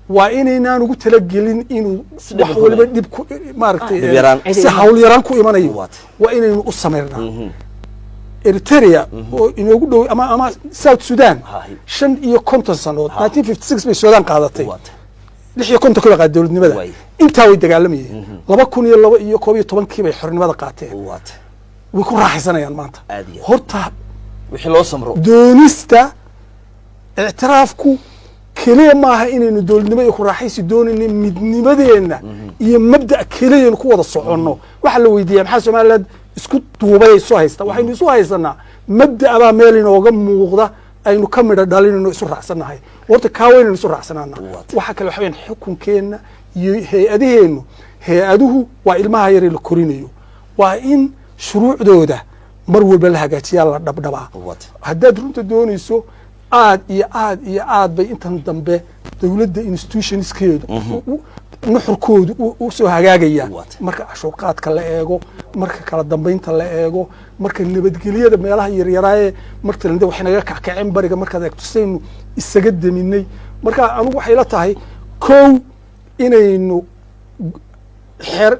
Waa inaynaan ugu talagelin inuu Si dhib wax ku waliba imanayo. dhib ku maaragtay Dhib yaraan. si hawl yaraan ku imanayo. Waata. Waa inaynu u samaynaa. Eritrea oo inoogu dhow ama South Sudan, 55 sanood, 1956 bay Sudan qaadatay, 56 bay qaadatay dowladnimada. Intaa way dagaalamayeen. 2002 iyo 11kii bay xornimada qaateen. Way ku raaxaysanayaan maanta. Aad iyo aad. Horta Wixii loo samro. doonista ictiraafku keliya maaha inaynu dowladnimo iyo ku raaxaysi doonayno, midnimadeenna iyo mabda keliyaynu ku wada soconno. Waxaa la weydiiyaa, maxaa Somaliland isku duubay, isu haysta? Waxaynu isu haysanaa mabda baa meel inooga muuqda aynu ka midho dhalinayno, isu raacsannahay. Horta kaa waynaynu isu raacsanaana. Waxa kale waxa weyaan xukunkeenna iyo hay-adaheennu, hay-aduhu waa ilmaha yaree la korinayo, waa in shuruucdooda mar walba la hagaajiyaa, la dhabdhabaa. Haddaad runta doonayso, aad iyo aad iyo aad bay intan dambe dowladda institutionskeedu nuxurkoodu u soo hagaagaya. Marka cashuurqaadka la eego, marka kala dambeynta la eego, marka nabadgelyada meelaha yaryaraaye marta de waxay naga kackaceen bariga, markaad eegto saynu isaga deminay. Marka anigu waxay la tahay, kow, inaynu xeer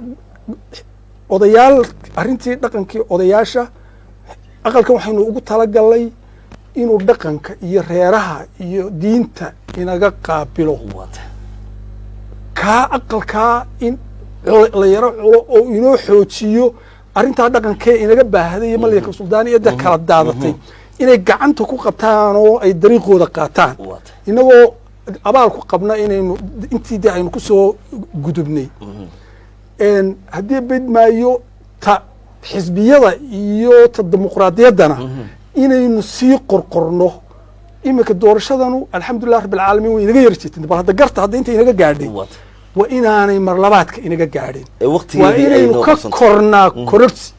odayaal, arrintii dhaqankii odayaasha, aqalkan waxaynu ugu talagalnay inuu dhaqanka iyo reeraha iyo diinta inaga qaabilo. Kaa aqalkaa in la yaro culo oo inoo xoojiyo arrintaa dhaqankee inaga baahday iyo malyanka suldaaniyadda kala daadatay inay gacanta ku qabtaan oo ay dariiqooda qaataan, inagoo abaal ku qabna inaynu intii de aynu kusoo gudubnay. Haddii bedmaayo, ta xisbiyada iyo ta dimuqraadiyaddana inaynu sii qorqorno. Iminka doorashadanu, alxamdulilah rabbi alcaalamiin, way inaga yar jirtin. Bal hadda garta hadda inta inaga gaadhay, waa inaanay marlabaadka inaga gaadhin. Ee Waa waqtigeedii ay inaynu noo ka qabsanto. kornaa kororsi.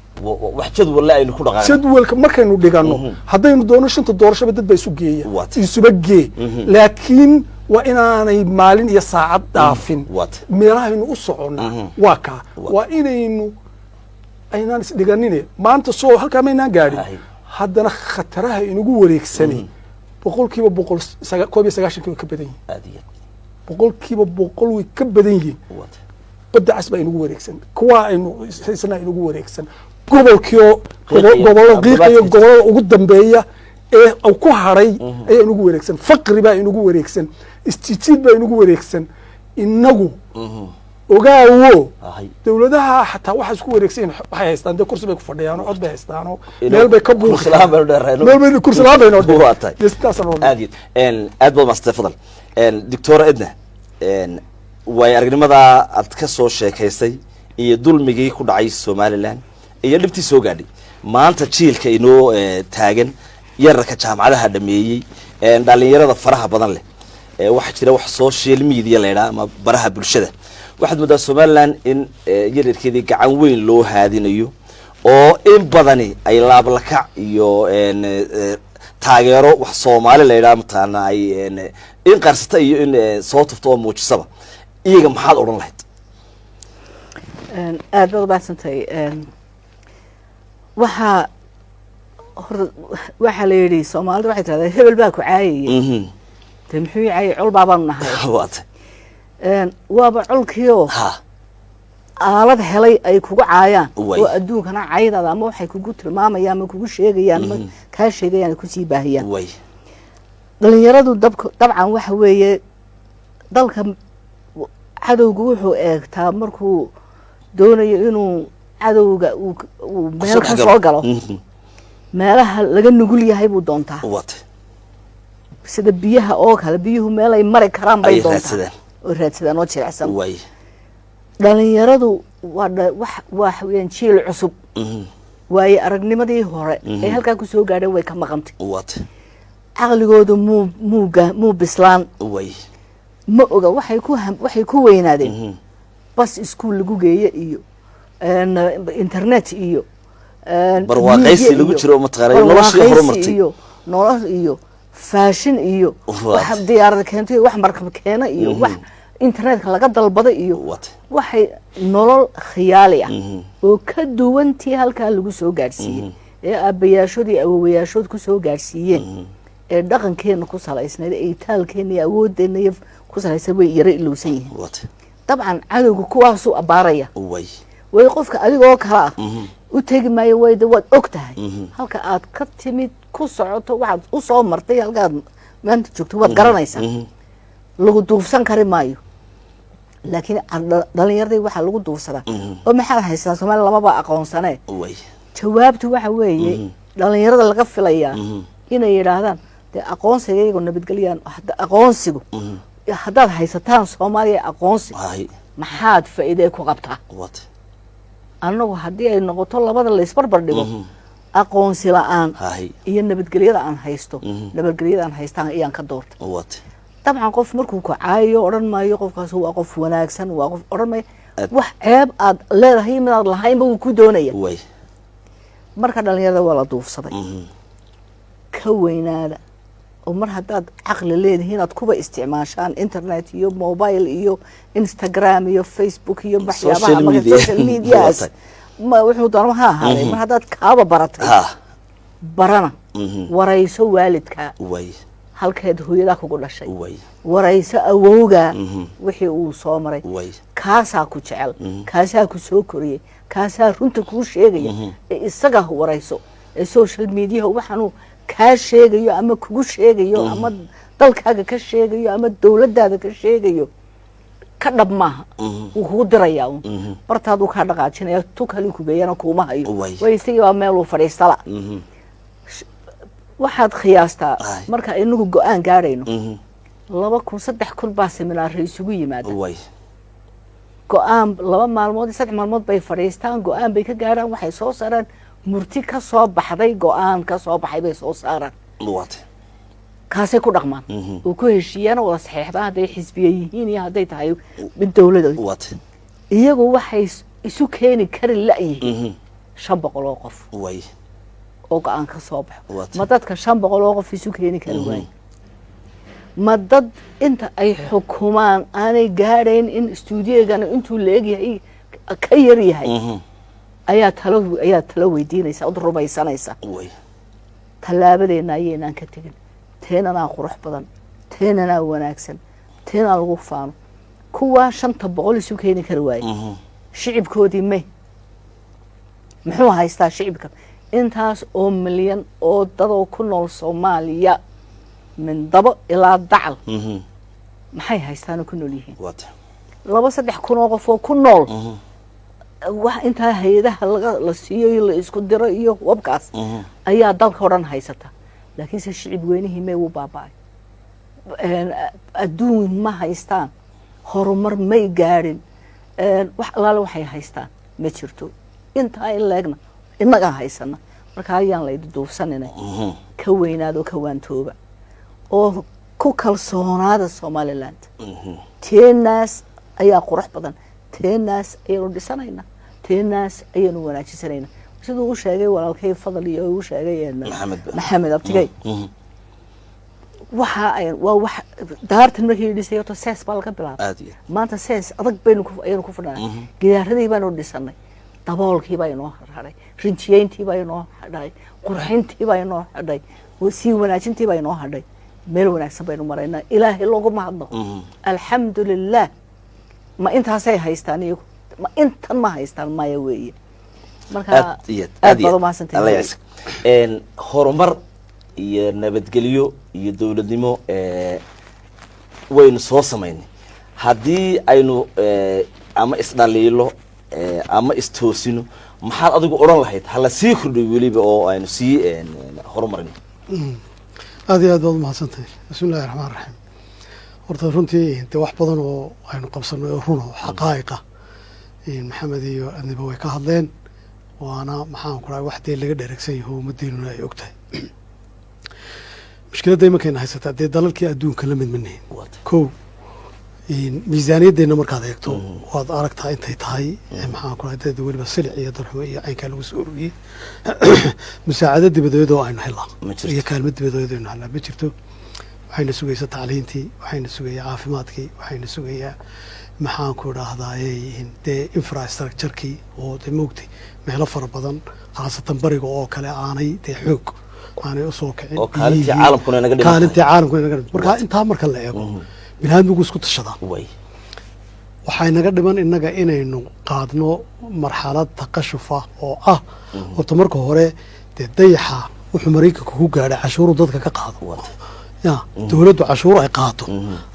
Wax jadwal aynu ku dhaqaaqno. Jadwalka markaynu dhigano, haddaynu doono shanta doorashaba dad baa isu geeya, isuba gee, laakiin waa inaanay maalin iyo saacad dhaafin. Meelahaynu u soconnaa waa kaa. Waa inaynu aynaan isdhiganine maanta soo halkaa maynaan gaadhin. Haddana khataraha inagu wareegsanay 100% 91kii way ka badan yihin. Aad iyo aad. 100% way ka badan yihiin. Badda Cas baa inagu wareegsan, kuwaa aynu haysanaa inagu wareegsan, gobolkiio Qiiqiyo, gobollo qiiqiyo, abaadkiisa. Gobollada ugu dambeeya ee uu ku hadhay ayaa inagu wareegsan, faqri baa inagu wareegsan, isjijiid baa inagu wareegsan. Inagu ogaawo, dowladaha xataa waxa isku wareegsan yihiin, waxay haystaan dee kursi bay ku fadhiyaan oo cod bay haystaan oo meel bay ka buuqi Kursi la'aan baynu dheerahay. meel bay kursi la'aan bay noo dheer. Waa tahay. Dee sidaasaan oo Aad iyo aad baad maastay. Fadal, Doctor Edna, waayo aragnimadaa aad ka soo sheekaysay iyo dulmigii ku dhacay Somaliland iyo dhibtii soo gaadhay, maanta jiilka inoo taagan, yararka jaamacadaha dhameeyey, dhalinyarada faraha badan leh, waxaa jira wax social media la yidhaha ama baraha bulshada. Waxaad moodaa Somaliland in yaryarkeedii gacan weyn loo haadinayo oo in badani ay laablakac iyo taageero wax Soomaali la yidhaha mataqaana ay in qarsata iyo in soo tufto oo muujisaba. Iyaga maxaad odhan lahayd? Aad baad umahadsantahay. Waxaa horta waxaa la yidhi, Soomaalida waxay tirahdaa, hebel baa ku caayaya. Dee muxuu ii caayay? Col baabaanu nahay. Waata. Waaba colkiioo aalad helay ay kugu caayaan oo adduunkana caydaada ama waxay kugu tilmaamayaan ama kugu sheegayaan ama kaa sheegayaan ay kusii baahiyaan. Dhalinyaradu dabk dabcan waxa weeye, dalka cadowgu wuxuu eegtaa markuu doonayo inuu cadowga uu meel ka soo galo, meelaha laga nugul yahay buu doontaa. Sida biyaha oo kale, biyuhu meel ay mari karaan bay Ay doontaa raadsadaan. Oo raadsadaan oo jilicsan. Dhalinyaradu waa wax waxa weeyaan jiil cusub, waayo aragnimadii hore ay halkaa kusoo gaadheen way ka maqantay. Caqligoodu muu bislaan. Ma oga waxay ku waxay ku weynaadeen bas iskuul lagu geeye iyo internet iyo Barwaaqaysi media lagu iyo jiro, mataqaanaa, noloshii barwaaqaysi horumartay. iyo nolol iyo fashion iyo wax diyaarada keento iyo wax markab keena iyo wax internetka laga dalbada iyo waxay nolol khiyaali ah oo ka duwantii halkaa lagu soo gaadhsiiyey ee aabbayaashood iyo awowayaashood ku soo gaadhsiiyeen. Ee dhaqankeena ku salaysnayd, ee itaalkeena iyo awooddeena iyo ku salaysan, way yaro ilowsan yihiin. Dabcan cadowga kuwaasuu abbaaraya. Way qofka adigoo kale ah u tegi maayo. Wayde waad og tahay halka aad ka timid, ku socoto, waxaad u soo martay, halkaad maanta joogto waad garanaysaa. Lagu duufsan kari maayo. Laakiin dhalinyaradii waxaa lagu duufsadaa oo maxaad haystaa, Soomaaliya lamaba aqoonsanee. Jawaabtu waxa weeye, dhalinyarada laga filayaa inay yidhaahdaan dee aqoonsiga iyagoo nabadgelyaan aqoonsigu haddaad haysataan Soomaaliya aqoonsi, maxaad faa'iidee ku qabtaa? Annagu haddii ay noqoto labada la isbarbar dhigo, aqoonsi la-aan iyo nabadgelyada aan haysto, nabadgelyada aan haystaan ayaan ka doorta. Dabcan qof markuu ku caayayo odhan maayo qofkaas waa qof wanaagsan, waa qof odhan maayo. Wax ceeb aad leedahay midaad lahaynba wuu ku doonaya. Marka dhalinyarada waa la duufsaday. Ka weynaada oo mar haddaad caqli leedihiin inaad kuba isticmaashaan internet iyo mobile iyo Instagram iyo Facebook iyo waxyaabaha social medias, ma wuxuu doona ha ahaaday, mar haddaad kaaba baratay, barana, warayso waalidkaa, halkeed hooyadaa kugu dhashay, warayso awowgaa wixii uu soo maray. Kaasaa ku jecel, kaasaa ku soo koriyey, kaasaa runta kuu sheegaya. Ee isaga warayso. Ee social mediaha waxaanuu kaa sheegayo ama kugu sheegayo ama dalkaaga ka sheegayo ama dowladdaada ka sheegayo ka dhab maaha. Wuu kugu dirayaa un, bartaaduu kaa dhaqaajinaya, tu kale kugeeyana kuuma hayo. Way isagii baa meel uu fadhiistala. Waxaad khiyaastaa marka inagu go-aan gaadhayno, 2000, 3000 baa seminaaro isugu yimaada. Go-aan 2 maalmood iyo 3 maalmood bay fadhiistaan, go-aan bay ka gaadhaan, waxay soo saaraan murti ka soo baxday, go-aan ka soo baxay bay soo saaraan. Kaasay ku dhaqmaan oo ku heshiiyaan oo wada saxeexdaan, hadday xisbiye yihiin iyo hadday tahay mid dowlada. Iyagu waxay isu keeni kari la-yihiin 500 oo qof oo go-aan ka soo baxo. Ma dadka 500 oo qof isu keeni kari waayo? Ma dad inta ay xukumaan aanay gaadhayn in stuudiyogana intuu la egyahay ka yar yahay ayaa talo weydiinaysa od rumaysanaysa? Tallaabadeena ayaynaan ka tegin. Teenanaa qurux badan, teenanaa wanaagsan, teenaa lagu faano. Kuwaa 500 isu keeni kari waaye, shicibkoodii may muxuu haystaa? Shicibka intaas oo milyan oo dadoo ku nool Soomaaliya min dabo ilaa dacal maxay haystaan oo ku nool yihiin? 2, 3 kun oo qof oo ku nool wax intaa hay-adaha laga la siiyo iyo la isku diro iyo wabkaas ayaa dalka o dhan haysata. Laakiinse shicib weynihii may? Wuu baaba-ay. Adduun ma haystaan, horumar may gaadhin, wax allaale waxay haystaan ma jirto. Intaa in leegna innagaa haysana. Marka ayaan laydi duufsanina. Ka weynaada oo ka waantooba oo ku kalsoonaada Somaliland. Teenaas ayaa qurux badan, teenaas ayaynu dhisanaynaa, teenaas ayaynu wanaajisanaynaa. Siduu u sheegay walaalkay Fadal iyo uu sheegay Maxamed abtigay, waxa ay waa wax daartan markii la dhisay horta sees baa laga bilaabay. Maanta sees adag baynu ayaynu ku fadhinaa. Gidaaradii baanu dhisanay, daboolkii baa inoo hadhay, rinjiyeyntii baa inoo hadhay, qurxintii baa inoo hadhay, sii wanaajintii baa inoo hadhay. Meel wanaagsan baynu maraynaa, Ilaahay loogu mahadnaqo, alxamdu lilah. Ma intaasay haystaan iyagu? Ma intan ma haystaan? Maya weeye. Marka aad iyo aad baad umahadsantahay. Horumar iyo nabadgelyo iyo dowladnimo waynu soo samaynay. Haddii aynu ama isdhaliilo ama istoosino, maxaad adigu odhan lahayd hala sii kordhiyo weliba oo aynu sii horumarino? Aad iyo aad baad umahadsantahay. Bismi illahi raxmaan raxiim. Horta runtii dee wax badan oo aynu qabsanay oo run oo xaqaa'iqa Maxamed iyo Adniba way ka hadleen. Waana maxaan ku dhahay wax dee laga dheregsan yaho, ummadeenuna ay og tahay mushkiladda imankayna haysataa. Dee dalalkii adduunka la mid ma nihin. Kow, miisaaniyaddeena markaad eegto waad aragtaa intay tahay. Maxaan ku dhahay dee weliba silic iyo darxumo iyo caynkaa lagu soo ururiyey. Musaacado dibadeed oo aynu helnaa iyo kaalmo dibadeed aynu helnaa ma jirto. Waxayna sugaysaa tacliintii, waxayna sugayaa caafimaadkii, waxayna sugayaa maxaan ku idhaahdaa dee infrastructurekii oo dee moogtay meelo fara badan, khaasatan bariga oo kale, aanay dee xoog Aanay usoo kicin. Oo kaalintii biyihii- caalamkuna inaga dhiman tahay. Kaalintii caalamkuna inaga dhiman. Marka intaa marka la eego, biniaadmigu isku tashadaa. Waxay naga dhiman innaga inaynu qaadno marxalad taqashufa oo ah, horta marka hore dee dayaxa wuxuu Maraykanka ku gaadhay cashuuru dadka ka qaado. Ya dowladdu cashuur ay qaato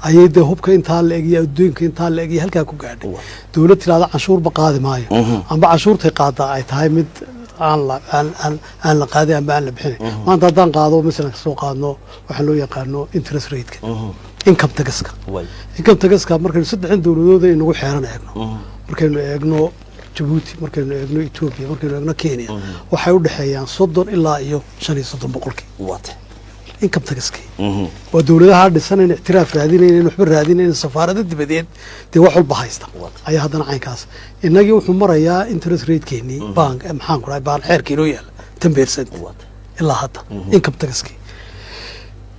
ayay dee hubka intaa la eg iyo adduunka intaa la eg iyo halkaa ku gaadhay. Dowlad tirahda canshuurba qaadi maayo, amba cashuurtay qaadaa ay tahay mid aan la aan aan aan la qaadin amba aan la bixinayn. Maanta haddaan qaado, masalan kasoo qaadno waxaa loo yaqaano interest rate-ka, income tax-ka. Income tax-ka markaynu saddexdan dowladood ay nagu xeeran eegno, markaynu eegno Jabuuti, markaynu eegno Etoobiya, markaynu eegno Kenya, waxay u dhexeeyaan 30 ilaa iyo 35%. Income tax-kii waa dowladaha dhisan in ictiraaf raadinayn, waxba raadinayn, safaarado dibadeed dee wax walba haysta ayaa haddana caynkaas. Innagii wuxuu marayaa interest rate-keenii bank, maxaan ku dhahay, baan xeerkii inoo yaala 10% ilaa hadda income tax-kii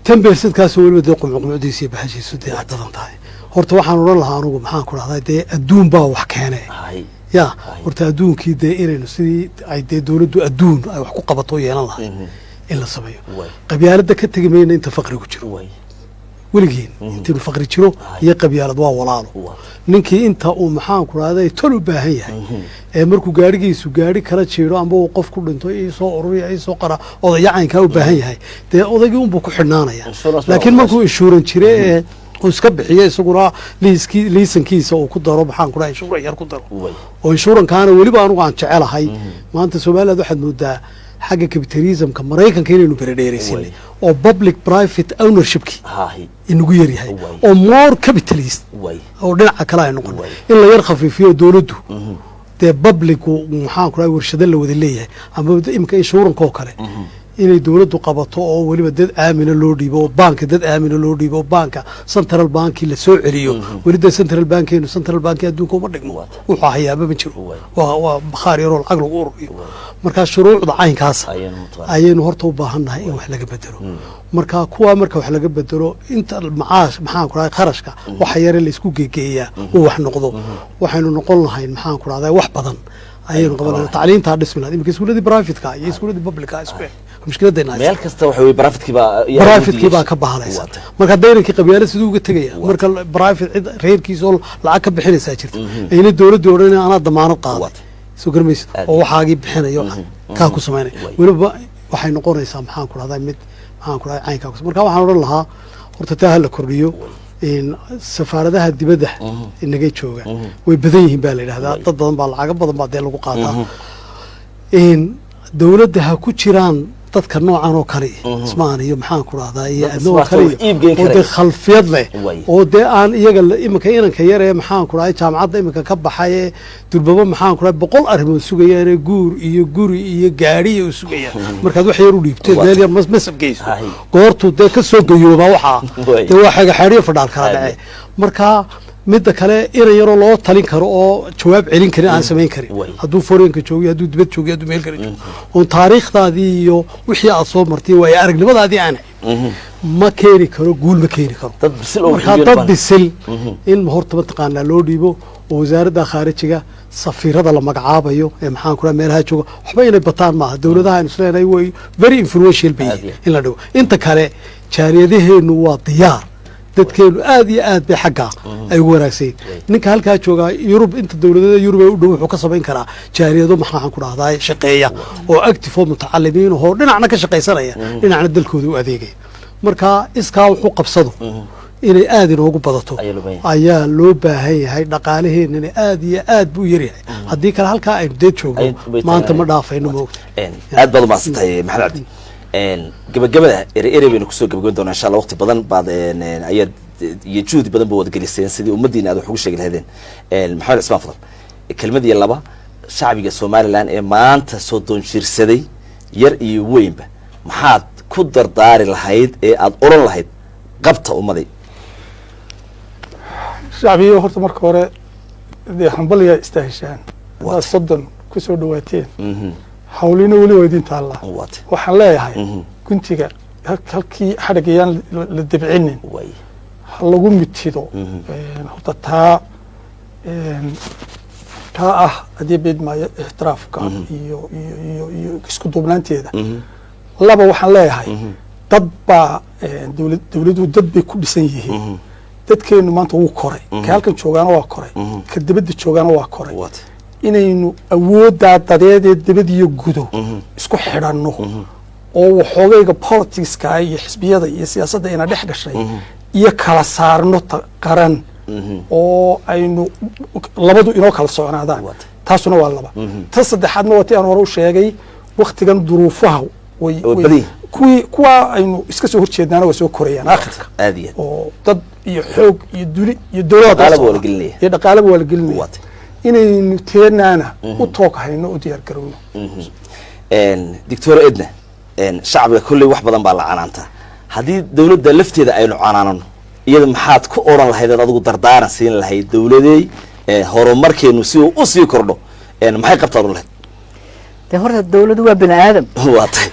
10%. Kaasoo weliba dee qumcuqumcdiisa iyo baxashiisu dee ay badan tahay. Horta waxaan odhan lahaa anugu, maxaan ku dhahdaa, dee adduun baa wax keene. Ya horta adduunkii dee inaynu sidii ay dee dowladdu adduun ay wax ku qabato yeelan lahay in la sameeyo. Qabyaaladda ka tegi mayna inta faqrigu jiro. Weligiin intaynu faqri jiro iyo qabyaalad waa walaalo. Ninkii inta uu, maxaan ku rahday, tol u baahan yahay ee markuu gaadhigiisu gaadhi kala jiiro amba uu qof ku dhinto iisoo ururiya, iisoo qara, odayacaynkaa u baahan yahay, dee odaygii unbuu ku xidhnaanaya. Insurance baa Laakiin markuu insurance jire ee uu iska bixiyo, isaguna liiskii liisankiisa uu ku daro, maxaan ku dhahay, insurance yar ku daro oo insurance-kaana weliba anugu aan jecelahay. Maanta Somaliland waxaad moodaa xagga capitalismka Maraykanka inaynu beredheeraysinay oo public private ownershipki inagu yaryahay oo more capitalist oo dhinaca kale ay noqon in la yar khafiifiyo dowladdu dee publicu, maxaan ku dhahay, warshado la wada leeyahay ama imika insurance-ka oo kale inay dowladdu qabato oo weliba dad aamina loo dhiibo, oo baanka dad aamina loo dhiibo, oo baanka central banki la soo celiyo. Weli dee central bankeenu central banki adduunka uma dhigmo. Wuxuu hayaaba ma jiro, waa bakhaar yaroo lacag lagu ururiyo. Marka shuruucda caynkaasa Ayaynu mataqaanaa. ayaynu horta u baahan nahay in wax laga bedelo. Marka kuwaa marka wax laga bedelo, inta macaash, maxaan ku dhahay, kharashka waxa yare la isku geegeeyaa uu wax noqdo, waxaynu noqon lahayn, maxaan ku dhahday, wax badan ayaynu qaban lahayn. Tacliintaa dhismi lahayd. Iminka iskuuladii private-ka iyo iskuuladii public-ka isku eg mushkiladayna haysa. Meel kasta waxa weye private-kii baa Private-kii baa ka bahalaysa. Marka dayrankii qabyaalad siduu uga tegaya marka private cid reerkiisa oo lacag ka bixinaysaa jirta, ayna dowladdii odhanaya anaa damaanad qaaday. Soo garmaysa oo waxaagii bixinayo kaa ku samaynaya. Weliba waxay noqonaysaa, maxaan ku dhahdaa, mid, maxaan ku dhahay, caynkaa ku. Marka waxaan odhan lahaa horta taa ha la kordhiyo. In safaaradaha dibadda inaga jooga way badan yihiin baa la yidhahdaa. Dad badan baa, lacago badan baa dee lagu qaataa. In dowladda ha ku jiraan dadka noocan oo kale, Ismaan iyo, maxaan ku dhahdaa, iyo Dadka Adna oo smart kale oo iib geyn oo dee karaya. khalfiyad leh oo dee aan iyaga iminka inanka yar ee, maxaan ku dhahay, jaamacadda iminka ka baxay ee durbaba, maxaan ku dhahay, 100 arrimood sugayaane, guur iyo guri iyo gaadhi iyo u sugayaan. Markaad wax yar u dhiibteed meel yar masab geyso, goortuu dee ka soo gayoobaa waxaa dee waa xagaxaadhiyo fadhaal kala dhace. Marka midda kale, inan yaroo loo talin karo oo jawaab celin karin aan samayn karin hadduu foreign-ka joogiyo, hadduu dibad joogiyo, hadduu meel kale joogo, oon taariikhdaadii iyo wixii aad soo martay waayo aragnimadaadii aan hayn, ma keeni karo guul, ma keeni karo. Dad bisil oo Markaa wax dad baan. bisil in horta mataqaanaa loo dhiibo oo wasaaradda khaarijiga safiirada la magacaabayo ee, maxaan ku dhaha, meelaha jooga waxba inay bataan maaha. Dowladaha aynu isleenahay way very influential bay Aad yihiin iyo in la dhigo. Inta kale jaaliyadaheenu waa diyaar, dadkeenu aad iyo aad bay xagga ay ugu wanaagsan yihiin. Ninka halkaa joogaa Yurub, inta dowladada Yurub ee u dhow, wuxuu ka samayn karaa jaaliyado, maxaan ku dhahdaa, shaqeeya oo active oo mutacalimiin oo dhinacna ka shaqaysanaya, dhinacna dalkooda u adeegaya. Marka iskaa wuxuu qabsado inay aad inoogu badato Ayaa loo baahan yahay. ayaa loo baahan yahay. Dhaqaalaheenana aad iyo aad buu u yaryahay. Haddii kale halkaa aynu dee joogno Bay maanta ma tagaan. dhaafayno, moogta. Aad baad umahadsantahay, Maxamed Cabdi. Gabagabada ere ere baynu kusoo gabagaban doonaa, insha Allah. Waqti badan baad ayaad iyo juhdi badan ba wada geliseen sidii ummaddiina aad wax ugu sheegi lahaydeen. Maxamed Cismaan Fadal, kelmad iyo laba shacbiga Somaliland ee maanta soo doonjiirsaday, yar iyo weynba, maxaad ku dardaari lahayd ee aad odhan lahayd qabta ummaday? Shacbiga horta marka hore dee hambalyaa istaaheshaan haddaad 30 kusoo dhawaateen, hawlina weli waa idin taallaa. Waxaan leeyahay guntiga halkii xadhig ayaan la debcinin, ha lagu mitido. Horta taa ah haddii beedmaayo ixtiraafka iyo isku duubnaanteeda. Laba, waxaan leeyahay dad baa dowladuhu dad bay ku dhisan yihiin. Dadkeenu maanta wuu koray, ka halkan joogaana waa koray, ka dibadda joogaana waa koray. Inaynu awooddaa dadeedee dibad iyo gudo isku xidhanno oo waxoogayga politicska iyo xisbiyada iyo siyaasadda ina dhex gashay iyo kala saarno qaran oo aynu labadu inoo kala socnaadaan. Taasuna waa laba. Ta saddexaadna waa ti aan hore u sheegay, waktigan duruufaha way Way badan yihiin. Kuwii kuwaa aynu iska soo horjeednaana waa soo korayaan aakhirka Aad iyo aad. oo dad iyo xoog iyo duli iyo dowlada Dhaqaalaba waa la gelinaya. iyo dhaqaalaba waa la gelinaya. Inaynu teenaana u toog hayno, u diyaar garowno. Doctor Edna, shacbiga kolley wax badan baa la canaantaa. Haddii dawladda lafteeda aynu canaanano, iyada maxaad ku odhan lahayd ood adigu dardaaran siin lahayd dawladey horumarkeenu si uu usii kordho, maxay qabtaad odhan lahayd? Dee horta dawladdu waa bani aadam. Waa tahay.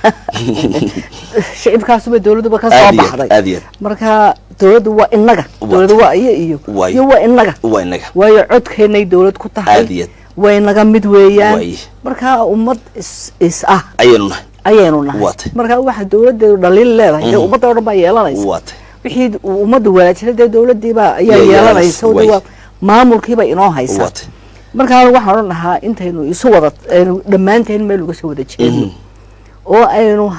Shicibkaasuba dawladduba ka soo Aad iyo aad, baxday. Aad iyo aad. Marka dawladdu waa inaga. Dawladdu waa iyo iyo waa inaga. Waa inaga. Waayo codkeennay dawlad ku tahay. Aad iyo aad. Way naga mid weeyaan. Marka ummad is ah ayaynu nahay. Ayaynu nahay. Waa tahay. Marka waxa dawladeedu dhaliil leedahay dee ummadda oo dhan baa yeelanaysa. Waa tahay. Wixii uu ummadda wanaajisay dee dawladiibaa ayaa Yaa yeelanaysa. yeelanaysa, oo dee waa maamulkiiba inoo haysa. Waa tahay. Markaa waxaan odhan lahaa intaynu isu wada aynu dhammaanteen meel uga soo wada jeedno oo aynu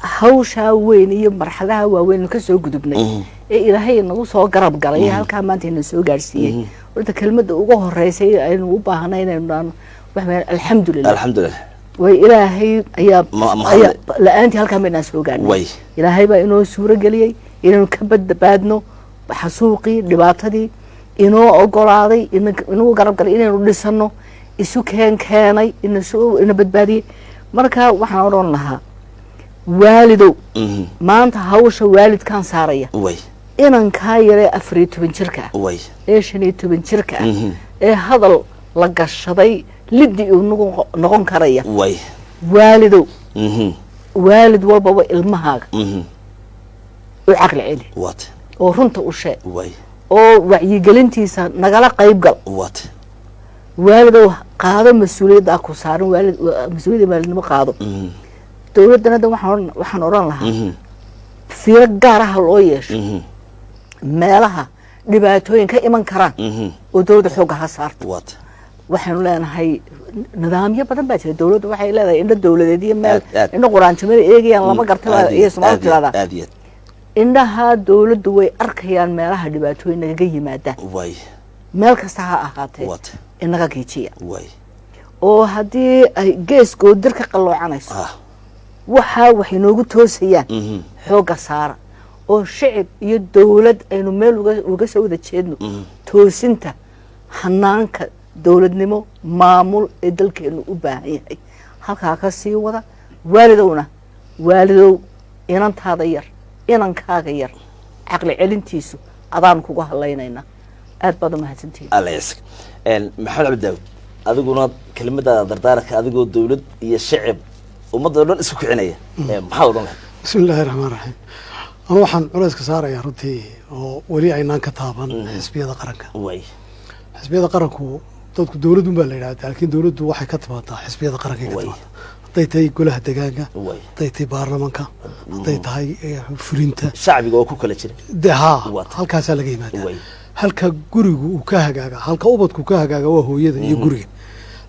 hawshaa weyn iyo marxadaha waaweyn ka soo gudubnay ee Ilaahay nagu soo garab galay ee halkaa maanta ina soo gaadhsiiyey. Horta kelmadda ugu horeysay aynu u baahnay inaynu dhahno waxa weeyaan alxamdulilah. Alxamdulilah. Way Ilaahay ayaa mahadle. ayaa la-aantii halkaa maynaan soo gaadhnay. Ilaahay baa inoo suuro geliyey inaynu ka badbaadno xasuuqii, dhibaatadii, inoo ogolaaday, inuu garab galay inaynu dhisano, isu keenay, ina badbaadiyey. Marka waxaan odhan lahaa, waalidow, maanta hawsha waalidkaan saaraya, inankaa yaree 14 jirka ah ee 15 jirka ah ee hadal la gashaday liddi uu noqon karaya, waalidow, waalid walbaba ilmahaaga u caqli celi oo runta u sheeg oo wacyigelintiisa nagala qayb gal. Waalidow, qaado mas-uuliyaddaa ku saaran. Waalid mas-uuliyadda waalidnimo qaado. Dowladdana da waxaan odhan lahaa fiiro gaaraha loo yeesho meelaha dhibaatooyin ka iman karaan oo dowladda xoogga ha saarto. Waxaynu leenahay nidaamyo badan baa jira. Dowladdu waxay leedahay indho dowladeed iyo meel Aad, aad. indho quraanjimada eegayaan lama garta Aad iyo iyo Soomaalidu aad iyo tiraahdaa. Aad iyo aad. Indhaha dowladdu way arkayaan meelaha dhibaatooyin nagaga yimaadaan, meel kasta ha ahaatee, inaga giijiya oo haddii ay gees goodir ka qalloocanayso waxaa waxay noogu toosayaan xoogga saara oo shicib iyo dowlad aynu meel uga soo wada jeedno toosinta hanaanka dowladnimo maamul ee dalkeenu u baahan yahay. Halkaa ka sii wada. Waalidowna, waalidow, inantaada yar, inankaaga yar, caqli celintiisu adaan kugu hadlaynaynaa. Aad baad u mahadsantihiin. Alla yasik. Maxamed Cabdi Daawud, adiguna kelimadaada dardaaranka, adigoo dowlad iyo shacib ummadda o dhan isku kicinaya, maxaad odhan lahayd? Bismi illaahi raxmaan raxiim. Anu waxaan culayska saarayaa runtii oo weli aynaan ka taaban xisbiyada qaranka. Xisbiyada qaranku, dadku dowladun baa la yidhahda, laakiin dowladdu waxay ka timaadaa xisbiyada qaranka ka timaadaa, hadday tahay golaha degaanka, hadday tahay baarlamanka, hadday tahay fulinta. Shacbiga oo ku kala jira. De haa, halkaasaa laga yimaadaa. Halka gurigu uu ka hagaaga, halka ubadku ka hagaaga waa hooyada iyo guriga.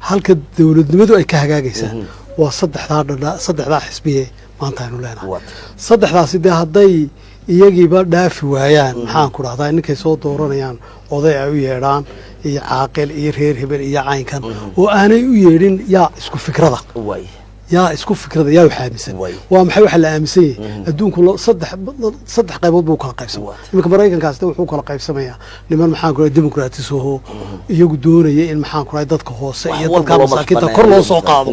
Halka dowladnimadu ay ka hagaagaysaa waa saddexdaa dhadha, saddexdaa xisbiye maanta aynu leenahay. Saddexdaasi dee hadday iyagiiba dhaafi waayaan, maxaan ku dhahdaa, ninkay soo dooranayaan oday ay u yeedhaan iyo caaqil iyo reer hebel iyo caynkan oo aanay u yeedhin yaa isku fikrada, yaa isku fikrada, yaa wax aaminsan. Waa maxay waxa la aaminsan yahay? Adduunku saddex qaybood buu kala qaybsamay. Iminka Maraykankaas de wuxuu kala qaybsamayaa niman, maxaan ku dhahay, democrats aho iyagu doonaya in, maxaan ku dhahay, dadka hoose Wax iyo walba dadka loo madax masaakiinta banneeyo. kor loo soo qaado,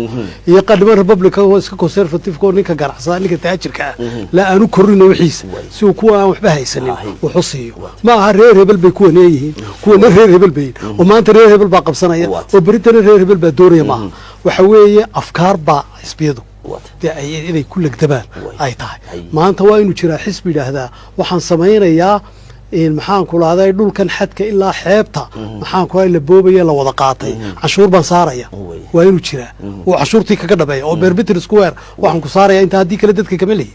iyo niman Republican oo iska conservative oo ninka ganacsada, ninka taajirka ah la aanu korrino wixiisa si uu kuwa aan waxba haysanin wuxu siiyo. Ma aha reer hebel bay kuwa leeyihiin, kuwana reer hebel bay yihiin, oo maanta reer hebel baa qabsanaya oo beritana reer hebel baa doonaya. Maaha, waxa weeye afkaar baa xisbiyadu dee ay inay ku legdamaan ay tahay. Maanta waa inuu jiraa xisbi yidhaahdaa waxaan samaynayaa In maxaan ku lahday dhulkan xadka ilaa xeebta, maxaan ku la boobaya, la wada qaatay, canshuur baan saaraya. Waa inuu jiraa oo canshuurtii kaga dhabeeya oo per meter square waxaan ku saaraya inta, haddii kale dadka kama lihi.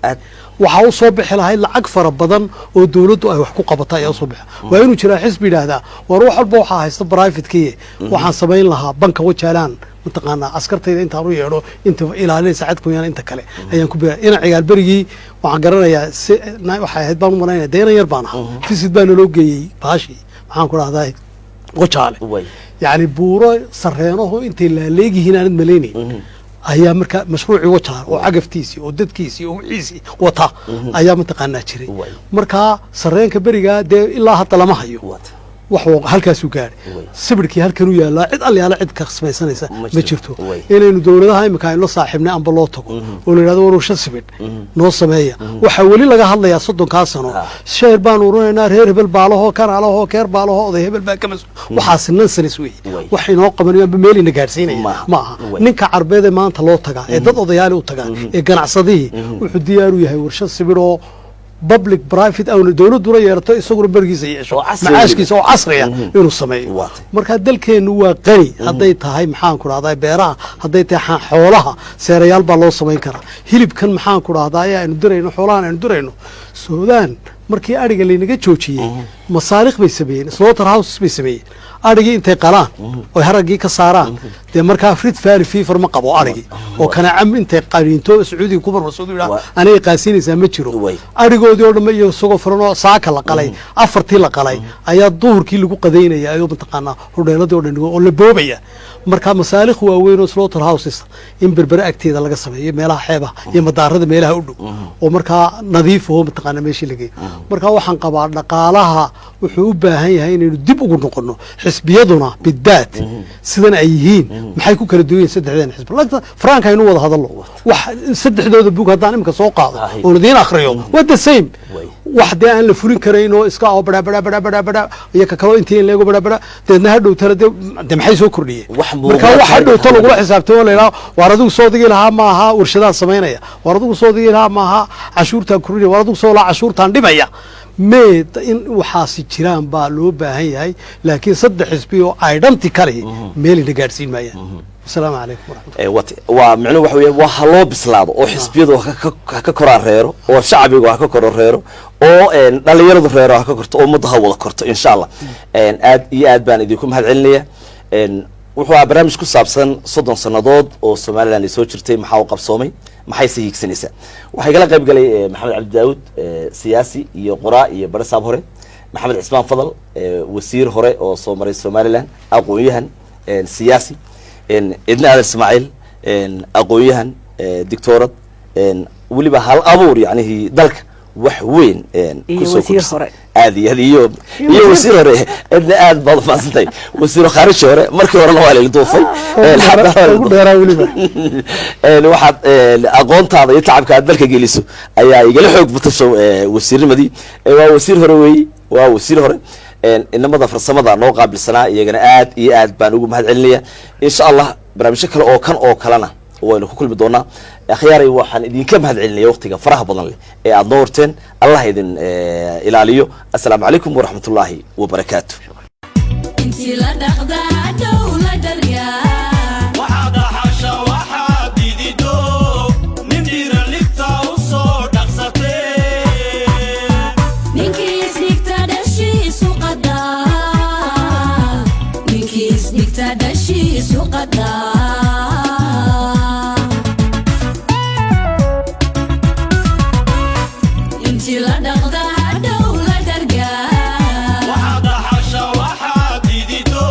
Waxaa u soo bixi lahayd lacag fara badan oo dowladdu ay wax ku qabata ayaa usoo bixi. Waa inuu jiraa xisbi yidhaahdaa, war wax walba waxaa haysta privatekiye, waxaan samayn lahaa banka Wajaalaan, mataqaanaa, askartayda intaan u yeedho, inta ilaalinaysa cadkooyana, inta kale ayaan ku bira. Ina Cigaal berigii waxaan garanayaa si waxay ahayd baan u malaynaya, dee inan yar baan ahaa, visit baa naloo geeyey baashii, maxaan ku dhahdaa, Wajaale. Yacni buuro sareenaho intay laaleegyihiin aanad malaynayn ayaa marka mashruucii Wajaale oo cagaftiisii oo dadkiisii oo wixiisii wata ayaa mataqaanaa jiray. Markaa sareenka berigaa dee ilaa hadda lama hayo. Wax halkaasuu gaadhay. Sibirkii halkanuu yaallaa, cid alyaala cid ka samaysanaysa Ma ma jirto. jirto. Inaynu dowladaha imika aynu la saaxiibnay amba loo tago oo la yidhahdo, war sibidh noo sameeya. Waxaa weli laga hadlayaa 30-kaa sano sheer baan urinaynaa, reer hebel baalahoo, kanaalahoo, keer baalahoo, oday hebel baa ka mas. Waxaasi nonsense weeye. Wax inoo qabanayo amba meel ina gaadhsiinaya Maaha. ma aha. Ninka Carbeed ee maanta loo tagaa ee dad odayaali u tagaa ee ganacsadihii wuxuu diyaar u yahay warshad sibidh oo public private owner, dowladuna yeerato, isaguna berigiisa yeesho, Oo casri. macaashkiisa oo casriya inuu sameeyo. Marka dalkeennu waa qani, hadday tahay, maxaan ku dhahdaa, beeraha, hadday tahay xoolaha, seerayaal baa loo samayn karaa. Hilibkan, maxaan ku dhahdaa, ee aynu dirayno, xoolahan aynu dirayno Suudaan, markii adhiga laynaga joojiyey masaarikh bay sameeyeen, slaughter houses bay sameeyeen. Adhigii intay qalaan oy haraggii ka saaraan, dee markaa Rift Valley fever ma qabo adhigii oo kanacam intay qaniinto Sacuudiga ku marmarsadu yidhaha aniga qaasiinaysaa ma jiro. Adhigoodii oo dhamma iyo isagoo furan oo saaka la qalay, afartii la qalay ayaa duhurkii lagu qadaynaya, ayuu mataqaanaa hodheeladii oo dhan oo la boobaya. Marka masaalikh waaweyn oo slaughter houses in Berbere agteeda laga sameeyo, meelaha xeebaha iyo madaarada meelaha u dhow oo markaa nadiif oo mataqaanaa meeshii la geeyo. Marka waxaan qabaa dhaqaalaha wuxuu u baahan yahay inaynu dib ugu noqono. Xisbiyaduna bidaat sidan ay yihiin, maxay ku kala duwan yihiin saddexdeen xisbi? Lagta frank aynu wada hadalno, wax saddexdooda bug haddaan imika soo qaado oon idiin akhriyo, waa the same. Wax dee aan la fulin karayn oo iska oo badha badha badha badha badha iyo ka kaloo intii in leego badha badha, deedna hadhowtana de maxay soo kordhiyeen? Wax Marka wax hadhowta lagula xisaabtamo la yidhaha, waar adigu soo digi lahaa ma aha warshadaan samaynaya, waar adigu soo digi lahaa ma aha cashuurtaan kordhinaya, waar adigu soo lahaa cashuurtaan dhimaya. Mee in waxaasi jiraan baa loo baahan yahay, laakiin saddex xisbi oo identical meelina gaadhsiin maayaan. Asalaamu calaykum waraxmatullah. Waa micnuhu waxa weeye, waa ha loo bislaado oo xisbiyadu ha ka koraan reero, oo shacbigu ha ka koro reero, oo dhalinyaradu reero ha ka korto, oo ummadda ha wada korto, insha Allah. Aad iyo aad baan idinku mahad celinaya. Wuxuu ahaa barnaamij ku saabsan 30 sannadood oo Somaliland ay soo jirtay, maxaa u qabsoomay, maxay se hiigsanaysaa? Waxaa igala qayb galay Maxamed Cabdi Daawud, siyaasi iyo qoraa iyo barasaab hore, Maxamed Cismaan Fadal, wasiir hore oo soo maray Somaliland, aqoon-yahan, siyaasi, Edna Aadan Ismaaciil, aqoon-yahan, dictoorad, weliba hal abuur, yacnihii dalka wax weyn Iyo kusoo wasiir kordhisay. hore. Aad iyo aad iyo wasiir hore. Edna, aad baad ufahansantahay. Wasiiro khaariji hore, markii horena waa la duufay. Haddana waa la Ugu dheeraa weliba. Waxaad aqoontaada iyo tacabka aad dalka geliso ayaa igala xoog batasho wasiirnimadii. Waa wasiir hore weeyi, waa wasiir hore. Inamada farsamada noo qaabilsanaa iyagana aad iyo aad baan ugu mahad celinaya. Insha Allah barnaamijyo kale oo kan oo kalena waynu ku kulmi doonaa. Akhyaaray, waxaan idinka mahad celinaya waqtiga faraha badan leh ee aad noo horteen. Allah idin ilaaliyo. Assalaamu calaykum waraxmatullaahi wabarakaatu. Intii la dhaqdaa dhow la dhargaa. Waxaad dhaxasha, waxaad didido, nin dhiira libta u soo dhaqsatee. Ninkii isdhigta dhashiisu qadaa, ninkii isdhigta dhashiisu qadaa. Intii la dhaqdaa hadhow la dhargaa. Waxaad dhaxasha, waxaad didido,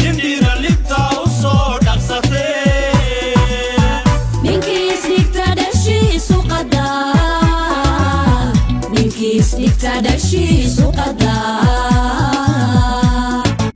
nin dhiira libta u soo dhaqsatee. Ninkii isdhigta dhashiisu qadaa, ninkii isdhigta dhashiisu qadaa.